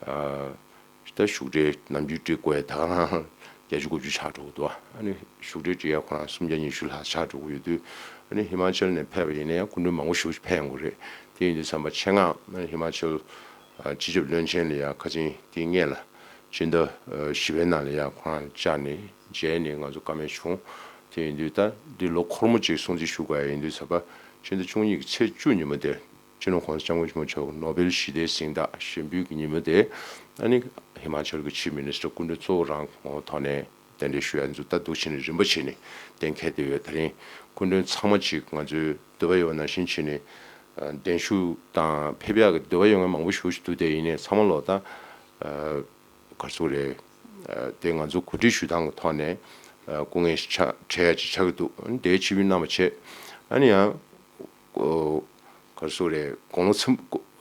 ཨ་ད་བཞུགས་གྲལ་ནམ་རྒྱུན་སྒྲིག་དགོས་ཡ་ད་ག་རང་བརྒྱད་ཅུ་དགུ་བཅུ་ཆགས་འགྲོ་གི་འདུག་ཨ་ནི་བཞུགས་གྲལ་སྒྲིག་ཡ་ཁོ་རང་སུམ་བརྒྱ་ཉི་ཤུ་ལྷག་ཆགས་འགྲོ་གི་ཡོད་དུས། ཨ་ནི་ཧི་མ་ཅལ་ནས་ཕེབས་པ་ཡིན་ན་ཡང་སྐུ་མགྲོན་མང་པོ་ཞེ་པོ་ཅིག་ཕེབས་ཡོང་གི་རེད། དེ་ཡིན་དུས་ཙམ་པ་ཆེད་མངགས་ཨ་ནི་ཧི་མ་ཅལ་ཨ་སྤྱི་ཁྱབ་བློན་ཆེན་ལ་ཡང་ཁ་སང་དེའི་སྔོན་ལ་སྤྱི་ཟླ་ཨ་བཞི་པའི་ནང་ལ་ཡང་ཁོ་རང་བཅར་ནས་མཇལ་ནས་ང་ཚོ་བཀའ་མོལ་བྱུང་། དེ་ཡིན་དུས་ད་འདི་ལོ་འཁོར་མོ་གཅིག་སྲུང་བརྩི་ཞུ་དགོས་ཡ་ཡིན་དུས་ཙམ་པ་སྤྱི་ཟླ་བཅུ་གཉིས་ཀྱི་ཚེས་བཅུ་ཉིན་མོ་དེ། སྤྱི་ནོར་༸གོང་ས་༸སྐྱབས་མགོན་ཆེན་པོ་མཆོག་གི་ནོ་བེལ་ཞི་བདེའི་གཟེངས་རྟགས་བཞེས་འབུལ་གྱི་ཉིན་མོ་དེ། ཨ་ནི་ཧི་མ་ཅལ་གྱི་ཅིབ་མི་ནི་སི་ཊར་སྐུ་མགྲོན་གཙོ་བོ་རང་ངོ་བོ་ཐོག་ནས་གདན་འདྲེན་ཞུ་ཡ་འདུག་ད་འདུག་བྱས་ནས་རིམ་པ་བྱས་ནས་གཏན་འཁེལ་བསྡད་ཡོད། ད་རིང་སྐུ་མགྲོན་ཚང་མ་ཅིག་ང་ཚོའི་འདོད་པ་ཡོད་པ་ནང་བཞིན་བྱས་ནས་ཨ་གདན་ཞུ་དང་ཕེབས་ཡག་གི་འདོད་པ་ཡོད་མཁན་མང་པོ་ཞེ་པོ་ཅིག་འདུག་དེ་ཡིན་ནའི་ཚང་མ་ལོག་ད་ཨ་ག་རེ་ཟེར་དགོས་རེད། ཨ་དེ་ང་ཚོ་གོ་སྒྲིག་ཞུ་སྟངས་ཀྱི་ཐོག་ནས་ཨ་སྐུ་ངལ་ཞིག་ཆགས་འཕྲད་ཡ་ཅིག་ཆགས་ཀྱི་འདུག་ཨ་ནི་དེའི་ཆེད་དུ་གནང་བ་བྱས། ཨ་ནི་ཡང་། ཨོ། ག་རེ་ཟེར་དགོས་རེད། དགུང་ལོ་ཚིམ་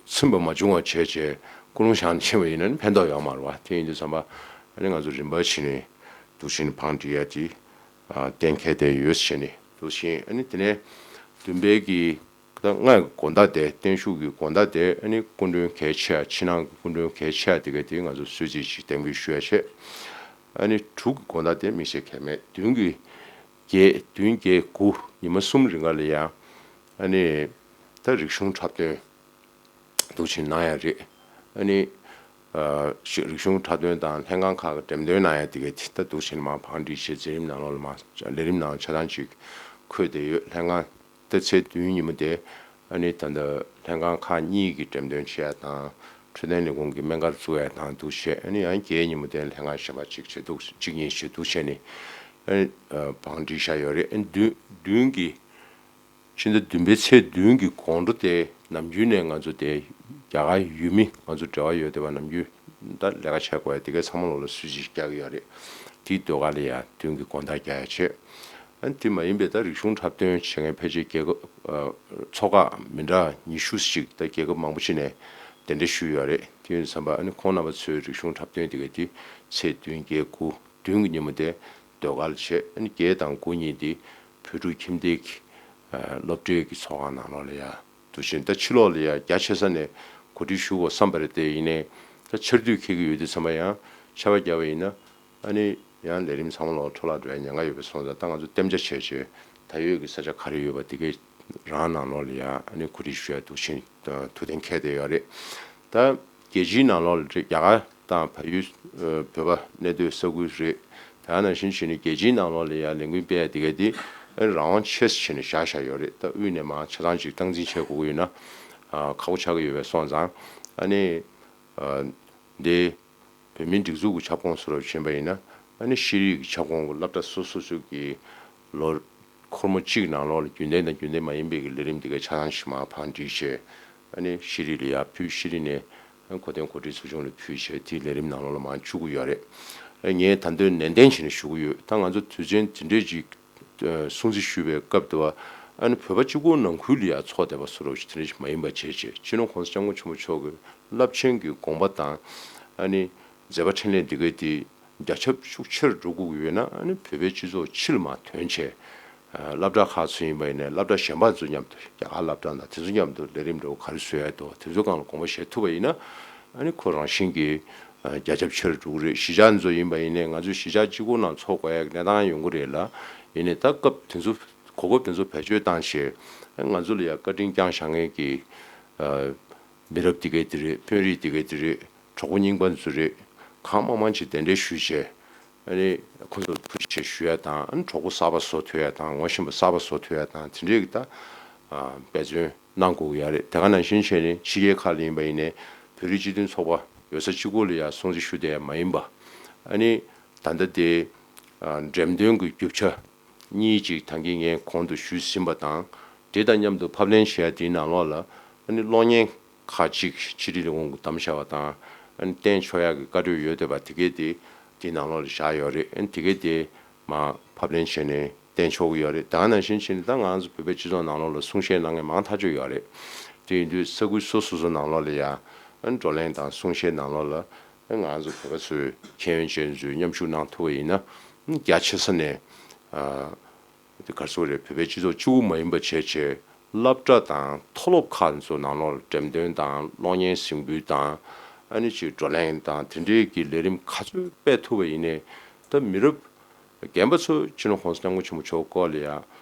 ཚིམ་པ་མ་བྱུང་བ་བྱས་བྱས་ཀུན་སློང་བཞག་ནས་ཕྱིན་པ་ཡིན་ན་ནི་ཕན་ཐོགས་ཡོད་མ་རེད་བ། དེ་ཡིན་དུས་ཙམ་པ་ཨ་ནི་ང་ཚོ་རིམ་པ་བྱས་ནས་འདུག་བྱས་ནས་བང་སྒྲིག་ཡ་དེ་ཨ་གཏན་འཁེལ་བསྡད་ཡོད་བྱས་ནས་འདུག་བྱས། ཨ་ནི་དེ་ནས་བདུན་པའི་གི་ད་ལྔ་གི་དགོང་དག་དེ་བརྟན་བཞུགས་ཀྱི་དགོང་དག་དེ་ཨ་ནི་སྐུ་མགྲོན་གལ་ཆེ་བ་ཕྱི་ནང་གི་སྐུ་མགྲོན་གལ་ཆེ་བ་དེ་ག་དེ་ང་ཚོ་གསོལ་ཚིགས་ཅིག་གདན་འབུལ་ཞུ་ཡ་བྱས། ཨ་ནི་དྲུག་གི་དགོང་དག་དེ་དམིགས་བསལ་གལ་མེད། བདུན་གྱི་བརྒྱད། བདུན་བརྒྱད་དགུ་ཉི་མ་གསུམ་རིང་ག་ལ་ཡང་ཨ་ནི་ད་རིག་གཞུང་འཁྲབ་སྟོན་འདུག་བྱས་གནང་ཡ་རེད། ཨ་ནི་ཨ་རིག་གཞུང་འཁྲབ་སྟོན་དང་ལྷན་ཁང་ཁག་གི་འགྲེམས་སྟོན་གནང་ཡ་དེ་གས་དེ་ད་འདུག་བྱས་ནས་མར་བང་སྒྲིག་བྱས་མཛད་རིམ་ནང་ལོགས་ལ་མར་ལས་རིམ་ནང་ཆ་ཚང་ཅིག་ འཁོད་བསྡད་ཡོད། ལྷན་ཁང་ད་ཚེས་བདུན་ཉིན་མོ་དེ་ཨ་ནི་ད་ལྟ་ལྷན་ཁང་ཁག་གཉིས་ཀྱི་འགྲེམས་སྟོན་བྱེད་ཡ་དང་། འཕྲོད་བསྟེན་ལས་ཁུངས་ཀྱི་སྨན་སྒར་བཙུགས་ཡ་དང་འདུག་བྱས། ཨ་ནི་ཡང་བརྒྱད་ཉིན་མོ་དེ་ལྷན་ཁང་གཞན་པ་གཅིག་བྱས་འདུག་གཅིག་གཉིས་བྱས་འདུག་བྱས་ནས་ཨ་ནི་བང་སྒྲིག་བཞག་ཡོད་རེད། ཨ་ནི་བདུན་བདུན་གྱི་ཕྱི་ཟླ་བདུན་པའི་ཚེས་བདུན་གྱི་དགོང་དྲོ་དེ་ནམ་རྒྱུན་ནས་ང་ཚོ་དེ་རྒྱ་གར་ཡུལ་མི་ང་ཚོ་འབྲེལ་བ་ཡོད་བསྡད་པ་ནམ་རྒྱུན་ད་ལས་ཀ་བྱེད་དགོས་ཡ་དེ་གའི་ཚང་མ་ལོག་ལ་སུས་ཅིག་རྒྱག་གི་ཡོད་རེད། དེའི་ཟློས་གར་ལ་ཡ་བདུན་གྱི་དགོང་དག་རྒྱག་ཡ་བྱས། ཨ་ནི་དེ་མ་ཡིན་པའི་ད་རིག་གཞུང་འཁྲབ་སྟོན་བྱེད་མཁན་ཕལ་ཆེར་རྒྱལ་ཁབ་ཨ་ཚོགས་ཁག་མི་འདྲ་ཉི་ཤུ་ཞིག་ད་རྒྱལ་ཁབ་མང་པོ་ཞིག་ནས་གདན་འདྲེན་ཞུས་ཡོད་རེད། དེ་ཡིན་ཙང་ཨ་ནི་ཁོང་རྣམ་པ་ཚོའི་རིག་གཞུང་འཁྲབ་སྟོན་དེ་གའི་དེ་ཚེས་བདུན་བརྒྱད་དགུ་བདུན་གྱི་ཉིན་མོ་དེ་ཟློས་གར་བྱས། ཨ་ནི་བརྒྱད་དང་དགུ་གཉིས་དེ་བོད་ཕྲུག་ཁྱིམ་སྡེ་གི་ཨ་སློབ་གྲྭའི་གི་ཚོགས་ཁང་ནང་ལོགས་ལ་ཡ་འདུག་བཞིན། ད་ཕྱི་ལོགས་ལ་ཡ་རྒྱ་ཆེ་ས་ནས་གོ་སྒྲིག་ཞུ་དགོས་བསམ་པ་རེད། དེ་ཡིན་ནའི་ད་ཆར་དུས་འཁེལ་གི་ཡོད་དུས་ཙམ་པ་ཡང་ཆར་པ་བརྒྱབ་པ་ཡིན་ན་ཨ་ནི་ཡང་ལས་རིམ་ཚང་མ་ལོག་འཕྲོ་བརླག་འགྲོ་ཡ་ཉེན་ཁ་ཡོད་པའི་སོང་ཙང་། ད་ང་ཚོ་གཏན་འཇགས་བྱས་བྱས་ད་ཡོད་ཀྱི་ས་ཆ་ག་རེ་ཡོད་པ་དེ་གའི་རང་ནང་ལོགས་ལ་ཡ་ཨ་ནི་གོ་སྒྲིག་ཞུ་ཡ་འདུག་བཞིན་ཐུགས་གཏན་འཁེལ་བསྡད་ཡོད་རེད། ད་རྒྱལ་སྤྱིའི་ནང་ལོགས་ལ་རེད། རྒྱ་གར་དང་བལ་ཡུལ་ཨ་བོད་པ་གནས་སྡོད་ས་ཁུལ་རེད། དེ་ནང་བཞིན་བྱས་ནས་རྒྱལ་སྤྱིའི་ནང་ལོགས་ལ་ཡ་ལས་འགུལ་སྤེལ་ཡ་དེ་གའི་དེ་ཨ་ནི་རང་དབང་ཆེ་ས་བྱས་ནས་བཞག་བཞག་ཡོད་རེད། ད་དབུས་ནས་མར་ཆ་ཚང་ཅིག་སྟངས་འཛིན་བྱེད་དགོས་ཀྱི་ཡོད་ན་ཨ་ཁག་པོ་ཆགས་ཀྱི་ཡོད་པའི་སོང་ཙང་། ཨ་ནི་ཨ་འདི་བོད་མིའི་སྒྲིག་འཛུགས་ཀྱི་ཁྱབ་ཁོངས་སུ་རུ་ཕྱིན་པ་ཡིན་ན་ཨ་ནི་ཤེས་རིག་གི་ཁྱབ་ཁོངས་ཀྱི་སློབ་གྲྭ་སོ་སོ་སོ་གི་ལོ་འཁོར་མོ་གཅིག་ནང་ལོགས་ལ་རྒྱུན་ལྡན་དང་རྒྱུན་ལྡན་མ་ཡིན་པའི་གི་ལས་རིམ་དེ་གའི་ཆ་ཚང་ཞིག་མར་ཕར་སྒྲིག་བྱས། ཨ་ནི་ཤེས་རིག་ལ་ཡར་ཕུལ། ཤེས་རིག་ནས་གོ་སྟོན་གོ་སྒྲིག་ཚོགས་ཆུང་ལ་ཕུལ་བྱས་དེའི་ལས་རིམ་ནང་ལོགས་ལ་མར་བཅུག་གི་ཡོད་རེད། ཨ་ངས་ད་དུང་ནན་ཏན་བྱས་ནས་ཞུ་གི་ཡོད། ད་ང་ཚོ་དུས་ཆེན་དེ་འདྲས་ཅིག་ཨ་སྲུང་བརྩི་ཞུ་བའི་སྐབས་དུ་བ་ཨ་ནི་བོད་པ་གཅིག་པོ་ནང་ཁུལ་ལ་ཡ་ཚོགས་བསྡད་པ་བཟོ་འདྲ་ཞིག་དེ་འདྲ་ཞིག་མ་ཡིན་པ་བྱས་བྱས། སྤྱི་ནོར་༸གོང་ས་༸སྐྱབས་མགོན་ཆེན་པོ་མཆོག་གི་རླབས་ཆེན་གྱི་དགོངས་པ་དང་ཨ་ནི་མཛད་པ་འཕྲིན་ལས་འདི་གའི་དེ་རྒྱ་ཁྱབ་ཤུགས་ཆེར་འགྲོ་དགོས་ཀྱི་ཡོད་ན་ཨ་ནི་བོད་པའི་སྤྱི་ཚོགས་ཕྱི་ལ་མར་ཐོན་བྱས། ཨ་སློབ་གྲྭ་ཁག་ཚོ་ཡིན་པ་ཡིན་ནའི་སློབ་གྲྭ་གཞན་པ་ཚོ་མཉམ་དུ་རྒྱ་གར་སློབ་གྲྭ་དང་དེ་ཚོ་མཉམ་དུ་ལས་རིམ་འདྲ་བོ་ག་རེ་བཟོ་ཡ་འདུག་དེ་ཚོ་སྒང་ལ་དགོངས་པ་བཞེས་ཐུབ་པ་ཡིན་ན་ཨ་ནི་ཁོ་རང་བཞིན་གྱིས་ཨ་རྒྱ་ཁྱབ་ཆེར་འགྲོ་གི་རེད། གཞིས་ཆགས་ཚོ་ཡིན་པ་ཡིན་ནའི་ང་ཚོ་གཞིས་ཆགས་གཅིག་པོ་ནང་ཚོགས་དགོས་ཡ་གི་གནས་སྟངས་ཡོང་གི་རེད་ལ། ཡིན་ནའི་ད་སྐབས་དེ་ཚོ་གོ་སྐབས་དེ་ཚོ་བེད་སྤྱོད་བཏང་བྱས་ཨ་ང་ཚོ་ལ་ཡ་བཀའ་དྲིན་བསྐྱངས་བཞག་མཁན་གྱི་ཨ་མི་རབས་དེ་གའི་དེ་རེད། དཔོན་རིགས་དེ་གའི་དེ་རེད། གྲོགས་པོ་རྙིང་པ་ཚོ་རེད། གང་མང་མང་ཅིག་གདན་འདྲེན་ཞུས་བྱས་ཨ་ནི་ཁོ་ཚོར་ཐུགས་རྗེ་ཆེ་ཞུ་ཡ་དང་། ཨ་ནི་གྲོགས་པོ་གསར་པ་བཟོ་ཐུབ་ཡ་དང་། ངོ་ཤེས་པ་གསར་པ་བཟོ་ཐུབ་ཡ་དང་། དེ་འདྲའི་གི་ད་ཨ་འབད་བརྩོན་གནང་དགོས་ཀྱི་ཡ་རེད། དེ་ག་ནང་བཞིན་བྱས་ནས་ཕྱི་རྒྱལ་ཁག་ལ་ཡིན་པ་ཡིན་ནའི་བོད་རིགས་སྤྱི་མཐུན་ཚོགས་པ་ཡོད་ས་གཅིག་པོ་ལ་ཡ་སྲུང་བརྩི་ཞུ་བསྡད་ཡ་མ་ཡིན་པ། ཨ་ནི་ད་ལྟ་དེ་ཨ་འགྲེམས་སྟོན་གྱི་རྒྱུ་ཆ་གཉིས་ཅིག་ད་གིན་ངས་གོང་དུ་ཞུས་ཟིན་པ་དང་། དེ་དང་མཉམ་དུ་ཕབ་ལེན་བྱས་ཡ་དེའི་ནང་ལོགས་ལ་ཨ་ནི་གློག་བརྙན་ཁག་ཅིག་ཕྱི་དྲིལ་ལས་ཁུངས་ཀྱིས་བདམས་བཞག་པ་དང་། ཨ་ནི་བསྟན་ཆོག་ཡ་གི་བཀའ་འཁྲོལ་ཡོད་བསྡད་པ་དེ་གས་དེ་དེའི་ནང་ལོགས་ལ་བཞག་ཡོད་རེད། ཨ་ནི་དེ་གས་དེ་མར་ཕབ་ལེན་བྱས་ནས་བསྟན་ཆོག་གི་ཡོད་རེད། ད་ག་ནང་བཞིན་བྱས་ནས་ད་ང་ཚོ་བོད་པའི་སྤྱི་ཚོགས་ནང་ལོགས་ལ་གསུང་བཤད་གནང་མཁན་མང་ཐག་ཆོད་ཡོད་རེད། དེ་ཡིན་དུས་ས་ཁུལ་སོ་སོ་སོ་ནང་ལོགས་ལ་ཡ་ཨ་ནི་བགྲོ་གླེང་དང་གསུང་བཤད་ནང་ལོགས་ལ་ཨ་ནི་ང་ཚོ་བོད་པ་ཚོའི་མཁྱེན་ཡོན་ཅན་ཚོས་མཉམ་ཞུགས་གནང་ཐུབ་པ་ཡིན་ན་ཨ་ནི་རྒྱ་ཆེ་ས་ནས་ཨ། དེ་ག་རེ་ཟེར་དགོས་རེད། བོད་པའི་སྤྱི་ཚོགས་གཅིག་པུ་མ་ཡིན་པ་བྱས་བྱས་སློབ་གྲྭ་དང་མཐོ་སློབ་ཁག་ཚོ་ནང་ལོགས་འགྲེམས་སྟོན་དང་གློག་བརྙན་གཟིགས་འབུལ་དང་ཨ་ནི་ཅིག་བགྲོ་གླེང་དང་དེ་འདྲའི་གི་ལས་རིམ་ག་ཚོད་སྤེལ་ཐུབ་པ་ཡིན་ནའི་ད་མི་རབས་རྒན་པ་ཚོ་སྤྱི་ནོར་༸གོང་ས་༸སྐྱབས་མགོན་ཆེན་པོ་མཆོག་སྐོར་ལ་ཡ་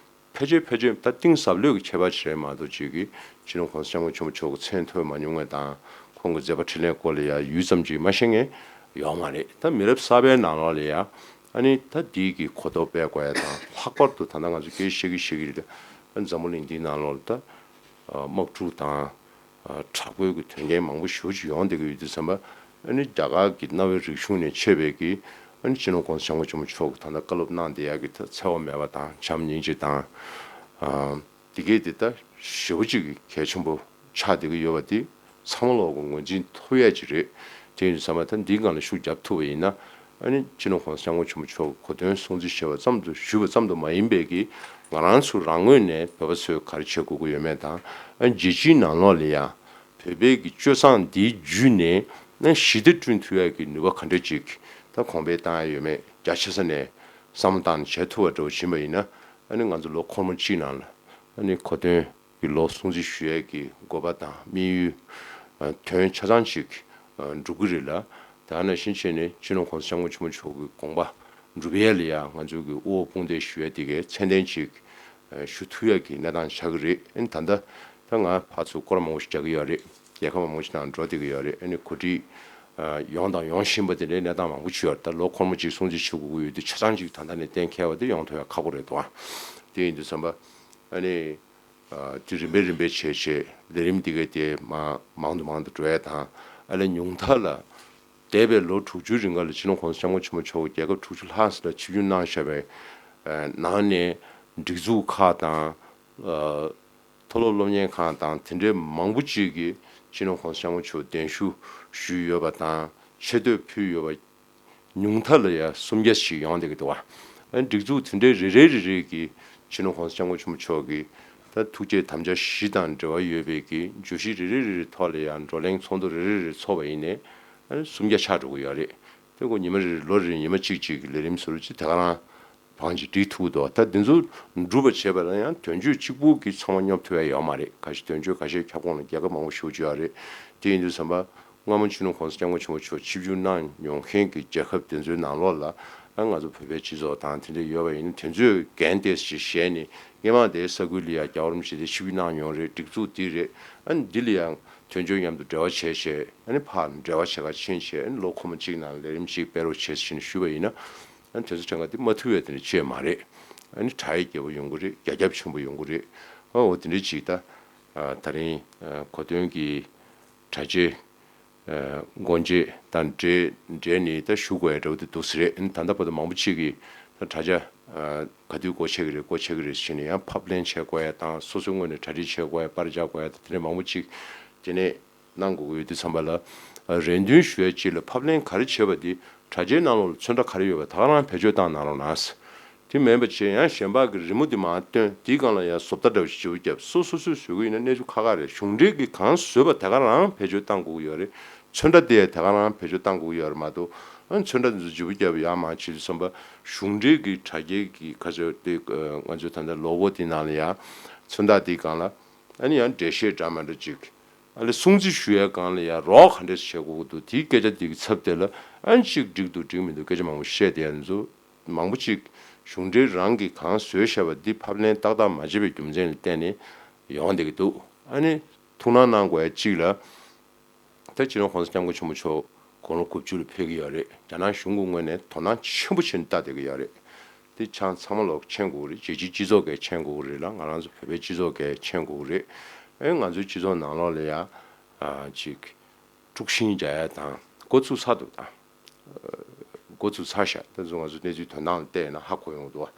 ཕལ་ཆེར་ཕལ་ཆེར་ད་གཏིང་ཟབ་ལོས་ཀྱི་ཁྱད་པར་ཅིག་རེད་མ་གཏོགས་ཅིག་གི་སྤྱི་ནོར་༸གོང་ས་༸སྐྱབས་མགོན་ཆེན་པོ་མཆོག་གི་མཚན་ཐོས་མ་མྱོང་མཁན་དང་ཁོང་གི་མཛད་པ་འཕྲིན་ལས་སྐོར་ལ་ཡ་ཡུད་ཙམ་ཅིག་མ་ཤེས་མཁན་ཡོད་མ་རེད། ད་མི་རབས་གསར་པའི་ནང་ལོགས་ལ་ཡ། ཨ་ནི་ད་འདི་གི་གོ་རྟོགས་སྤེལ་དགོས་ཡ་དང་། ལྷག་པར་དུ་ད་ལྟ་ང་ཚོ་སྐད་ཆ་བཤད་ཀྱི་བཤད་ཀྱི་རེད། ཨ་འཛམ་བུ་གླིང་འདིའི་ནང་ལོགས་ལ་ད་ཨ་དམག་འཁྲུག་དང་ཨ་དྲག་པོའི་གི་དོན་རྐྱེན་མང་པོ་ཞེ་པོ་ཅིག་ཡོང་བསྡད་ཀྱི་ཡོད་དུས་ཙམ་པ། ཨ་ནི་རྒྱ་གར་གྱི་གནའ་བོའི་རིག་གཞུང་ནས་མཆེད་པའི་གི་ཨ་ནི་སྤྱི་ནོར་༸གོང་ས་༸སྐྱབས་མགོན་ཆེན་པོ་མཆོག་གིས་ད་ལྟ་བཀའ་སློབ་གནང་བསྡད་ཡ་གི་ད་འཚེ་བ་མེད་པ་དང་བྱམས་སྙིང་རྗེ་དང་། ཨ་འདི་གས་དེ་ད་ཞེ་པོ་ཅིག་གི་གལ་ཆེན་པོ་ཆགས་བསྡད་ཀྱི་ཡོད་པ་དེ་ཚང་མ་ལོག་གི་ངོས་འཛིན་ཐུབ་ཡ་ཅིག་རེད། དེ་ཡིན་དུས་ཙམ་པ་ད་འདིའི་སྒང་ལ་ཤུགས་རྒྱབ་ཐུབ་པ་ཡིན་ན། ཨ་ནི་སྤྱི་ནོར་༸གོང་ས་༸སྐྱབས་མགོན་ཆེན་པོ་མཆོག་གི་གོ་སྟོན་སྲུང་བརྩི་ཞུ་བ་ཙམ་དུ་ཞུས་པ་ཙམ་དུ་མ་ཡིན་པའི་གི་ང་རང་ཚོ་རང་ངོས་ནས་བོད་པ་ཚོས་ག་རེ་བྱེད་དགོས་ཀྱི་ཡོད་མེད་དང་། ཨ་ནི་རྒྱལ་སྤྱིའི་ནང་ལོགས་ལ་ཡ་བོད་པའི་གི་སྤྱོད་བཟང་འདིའི་བརྒྱུད་ནས་ཨ་ནི་ཞི་བདེ་བསྐྲུན་ཐུབ་ཡ་གི་ནུས་པ་ག་འདྲ་ཅིག་ད་གོང་འཕེལ་བཏང་ཡ་ཡོད་མེད་རྒྱ་ཆེ་ས་ནས་བསམ་བློ་བཏང་ནས་བྱེད་ཐུབ་པ་འདྲ་བོ་ཕྱིན་པ་ཡིན་ན། ཨ་ནི་ང་ཚོ་ལོ་འཁོར་མོ་གཅིག་ནང་ལ་ཨ་ནི་གོ་སྟོན་གྱི་ལོ་སྲུང་བརྩི་ཞུ་ཡས་ཀྱི་དགོས་པ་དང་དམིགས་ཡུལ་ཨ་དོན་ཆ་ཚང་ཅིག་ཨ་འགྲུབ་ཀྱི་རེད་ལ། དེ་ནང་བཞིན་བྱས་ནས་སྤྱི་ནོར་༸གོང་ས་༸སྐྱབས་མགོན་ཆེན་པོ་མཆོག་གི་དགོངས་པ་འགྲུབ་ཡས་ལ་ཡང་ང་ཚོ་གི་དབུ་འོག་དཔུང་འདེགས་ཞུ་ཡས་དེ་གའི་ཚད་ལྡན་ཅིག་ཨ་ཞུ་ཐུབ་ཡས་ཀྱི་གནས་སྟངས་ཆགས་ཀྱི་རེད། ཨ་ནི་ད་ལྟ་ད་ང་ཕར་ཚུར་སྐོར་མང་པོ་ཞིག་རྒྱག་གི་ཡོད་རེད། རྒྱལ་ཁབ་མང་པོ་ཞིག་ནང་འགྲོ་བསྡད་ཀྱི་ཡོད་རེད། ཨ་ནི་གོ་སྒྲིག་ཨ་ཡོང་དང་ཡོང་བཞིན་པ་དེ་འདྲའི་གནས་སྟངས་མང་པོ་ཅིག་ཡོད་རེད། ད་ལོ་འཁོར་མོ་གཅིག་སྲུང་བརྩི་ཞུ་དགོས་ཀྱི་ཡོད་དུས་ཆ་ཚང་ཅིག་ད་ལྟ་ནས་གཏན་འཁེལ་བ་དེ་ཡོང་ཐུབ་ཡ་ཁག་པོ་རེད་འདུག་ཨ། དེ་ཡིན་དུས་ཙམ་པ་ཨ་ནི་དེ་རིམ་པས་རིམ་པས་བྱས་བྱས་ལས་རིམ་འདི་གའི་དེ་མ་མང་དུ་མང་དུ་འགྲོ་ཡ་དང་། ཨ་ནི་ཉུང་མཐའ་ལ་འདས་པའི་ལོ་དྲུག་ཅུའི་རིང་ག་ལ་སྤྱི་ནོར་༸གོང་ས་༸སྐྱབས་མགོན་ཆེན་པོ་མཆོག་རྒྱལ་ཁབ་དྲུག་ཅུ་ལྷག་ཙམ་ལ་ཆིབས་བསྒྱུར་གནང་བཞག་པའི་ནང་ནས་སྒྲིག་འཛུགས་ཁག་དང་། མཐོ་སློབ་སློབ་གཉེར་ཁང་དང་དེ་འདྲའི་མང་པོ་ཅིག་གིས་སྤྱི་ནོར་༸གོང་ས་༸སྐྱབས་མགོན་མཆོག་གདན་ཞུ་ཞུས་ཡོད་པ་དང་ཆེ་བསྟོད་ཕུལ་ཡོད་པ་ཉུང་མཐའ་ལ་ཡ་སུམ་བརྒྱ་ཞིག་ཡོང་བསྡད་ཀྱི་འདུག་བ། ཨ་ནི་སྒྲིག་འཛུགས་དེ་འདྲའི་རེ་རེ་རེ་རེ་གིས་སྤྱི་ནོར་༸གོང་ས་༸སྐྱབས་མགོན་ཆེན་པོ་མཆོག་གི་ད་ཐུགས་བསྐྱེད་དམ་བཅའ་བཞི་དང་འབྲེལ་བ་ཡོད་པའི་གི་བརྗོད་གཞི་རེ་རེ་རེ་རེ་ཐོག་ལ་ཡང་བགྲོ་གླེང་ཚོགས་འདུ་རེ་རེ་རེ་ཚོགས་པ་ཡིན་ནའི་ཨ་ནི་སུམ་བརྒྱ་ཆགས་འགྲོ་གི་ཡོད་རེད། དེ་ཁོ་ཉི་མ་རེ་རེ་ལོ་རེ་ཉི་མ་གཅིག་གཅིག་གི་ལས་རིམ་ཟུར་ཅིག་དེ་ག་རང་བང་ཅིག་སྒྲིག་ཐུབ་འདུག་ད་འདི་ཚོ་འགྲུབ་པ་བྱེད་པ་ལ་ཡང་དོན་གཅོད་གཅིག་པུ་གི་ཚང་མ་སྙོབ་ཐུབ་ཡ་ཡོད་མ་རེད། ཁ་ཤས་དོན་གཅོད་ཁ་ཤས་ཁྱབ་ཁོངས་ལ་རྒྱལ་ཁབ་མང་པོ་ཞེ་པོ་ཅིག་ཡོད་རེད། དེ་ཡིན་དུས་ཙམ་པ་སྔ་མོ་སྤྱི་ནོར་༸གོང་ས་༸སྐྱབས་མགོན་ཆེན་པོ་མཆོག་ཆིབས་བསྒྱུར་གནང་མྱོང་མཁན་གྱི་རྒྱལ་ཁབ་དེ་ཚོའི་ནང་ལོགས་ལ་ཨ་ང་ཚོ་བོད་པའི་སྤྱི་ཚོགས་དང་དེ་འདྲ་ཡོད་པ་ཡིན་ན་དེ་ཚོས་འགན་ཏོག་ཙམ་བཞེས་ནས་སྔོན་མ་དེའི་ས་ཁུལ་ལ་ཡང་རྒྱལ་བ་རིན་པོ་ཆེ་དེ་ཆིབས་བསྒྱུར་གནང་མྱོང་རེད། སྒྲིག་འཛུགས་འདི་རེད། ཨ་ནི་འདི་ལ་ཡང་དོན་གཅོད་མཉམ་དུ་འབྲེལ་བ་བྱས་བྱས་ཨ་ནི་ཕར་འབྲེལ་བ་བྱེད་ག་ཕྱིན་བྱས་ཨ་ནི་ལོ་འཁོར་མོ་གཅིག་ནང་ལས་རིམ་གཅིག་སྤེལ་རོགས་བྱས་ཟེར་ནས་ཞུས་པ་ཡིན་ན། ཨ་ནི་དེ་ཚོ་ཕྲན་ག་དེ་མ་ཐུབ་པའི་དེ་འདྲ་ཅིག་མ་རེད། ཨ་ནི་དྲག་ཡ་རྒྱས་པོ་ཡོང་གི་རེད། རྒྱ་ཁྱབ་ཆེན་པོ་ཡོང་གི་རེད། ཨ་འོ་དེ་འདྲ་ཅིག་ད་ཨ་ད་རིང་ཨ་གོ་སྟོན་གྱི་གྲ་རྒྱས་ཨ་སྒོ་འབྱེད་དང་འབྲེལ་འབྲེལ་ནས་ད་ཞུ་དགོས་ཡ་འདྲ་བོ་དེ་འདུག་ས་རེད། ཨ་ནི་ད་ལྟ་བར་དུ་མང་པོ་ཅིག་གིས་ད་དྲ་རྒྱ་ཨ་ག་དུས་སྒོ་ཕྱེ་གི་རེད་སྒོ་ཕྱེ་གི་རེད་ཟེར་ནས་ཡང་ཕབ་ལེན་བྱེད་དགོས་ཡ་དང་སོ་སོའི་ངོས་ནས་གྲ་སྒྲིག་བྱེད་དགོས་ཡ་པར་རྒྱག་དགོས་ཡ་དང་དེ་འདྲ་མང་པོ་ཅིག་དེ་ནས། གནང་དགོས་ཀྱི་ཡོད་དུས་ཙམ་པ་ལ། རེ་འདུན་ཞུ་ཡ་གཅིག་ལ་ཕབ་ལེན་ག་རེ་བྱེད་པ་འདི་དྲ་རྒྱའི་ནང་ལོགས་ལ་ཚོན་ཁྲ་ག་རེ་ཡོད་པ་ད་ག་རང་བེད་སྤྱོད་བཏང་གནང་རོགས་གནང་། དེ་མིན་པ་བྱས་ཡང་གཞན་པ་གི་རི་མོ་འདི་མར་བཏོན་དེའི་སྒང་ལ་ཡང་བཟོ་ལྟ་འདྲ་བ་ཞིག་བརྗེ་པོ་བརྒྱབ་སོ་སོ་སོས་བཟོ་གི་ཡིན་ན་གནས་ཚུལ་ཁག་ཁག་རེད། གཞུང་འབྲེལ་གྱི་གང་བཟོས་པ་ད་ག་རང་བེད་སྤྱོད་བཏང་དགོས་ཀྱི་ཡོད་རེད། ཚོན་ཁྲ་དེ་ད་ག་རང་བེད་སྤྱོད་བཏང་དགོས་ཀྱི་ཡོད་རེད་མ་གཏོགས་ཨ་ཚོན་ཁྲ་འདི་ཚོ་བརྗེ་པོ་བརྒྱབ་ཡང་མ་བྱེད་དུས་ཙམ་པ་གཞུང་འབྲེལ་གྱི་དྲ་རྒྱའི་གི་ཁ་ཆེ་དེ་ང་ཚོའི་ད་ལྟ་ལོ་གོ་དེའི་ནང་ལ་ཡང་ཚོན་མདོག་དེའི་སྒང་ལ་ཨ་ནི་ཡང་འགྲེལ་བཤད་འདྲ་མི་འདྲ་ཅིག་ཨ་ལས་སྲུང་བརྩི་ཞུ་ཡའི་སྒང་ལ་ཡང་རོགས་ག་འདྲས་བྱེད་དགོས་ཀྱི་འདུག་དེའི་སྐད་ཆ་དེ་གི་ཚབ་དེ་ལ་ཨ་ནི་གཅིག་འགྲིག་འདུག་འགྲིག་མི་འདུག་སྐད་ཆ་མང་པོ་བཤད་དེ་ཡང་ཚོ་མང་པོ་ཅིག་གཞུང་འབྲེལ་རང་གིས་གང་བཟོས་བཞག་པ་འདི་ཕབ་ལེན་ཏག་ཏག་མ་བྱས་པའི་རྒྱུ་མཚན་ལ་བརྟེན་ནས་ཡོང་བསྡད་ཀྱི་འདུག་ཨ་ནི་ཐུགས་སྣང་གནང་དགོས་ཡ་གཅིག་ལ། ད་སྤྱི་ནོར་༸གོང་ས་༸སྐྱབས་མགོན་ཆེན་པོ་མཆོག་དགུང་ལོ་དགུ་བཅུ་ལ་ཕེབས་ཀྱི་ཡོད་རེད། རྒྱ་ནག་གཞུང་གི་ངོས་ནས་དོ་སྣང་ཆེན་པོ་བྱས་ནས་ལྟ་བསྡད་ཀྱི་ཡོད་རེད། དེ་ཆ་ཚང་མ་ལོག་མཁྱེན་དགོས་རེད། རྒྱལ་སྤྱིའི་སྤྱི་ཚོགས་ཀྱིས་མཁྱེན་དགོས་རེད་ལ་ང་རང་ཚོ་བོད་པའི་སྤྱི་ཚོགས་ཀྱིས་མཁྱེན་དགོས་རེད། ཨེ་ང་ཚོའི་སྤྱི་ཚོགས་ནང་ལོགས་ལ་ཡ་ཨ་ཅིག་དཀྲུག་ཤིང་རྒྱག་ཡ་དང་འགོ་ཚུགས་ཚར་འདུག་དང་། འགོ་ཚུགས་ཚར་ཤག་ད་ཚོ་ང་ཚོ་གནས་ཚུལ་དོན་དག་ལ་བལྟས་ན་ཧ་གོ་ཡོང་འདུག་བ།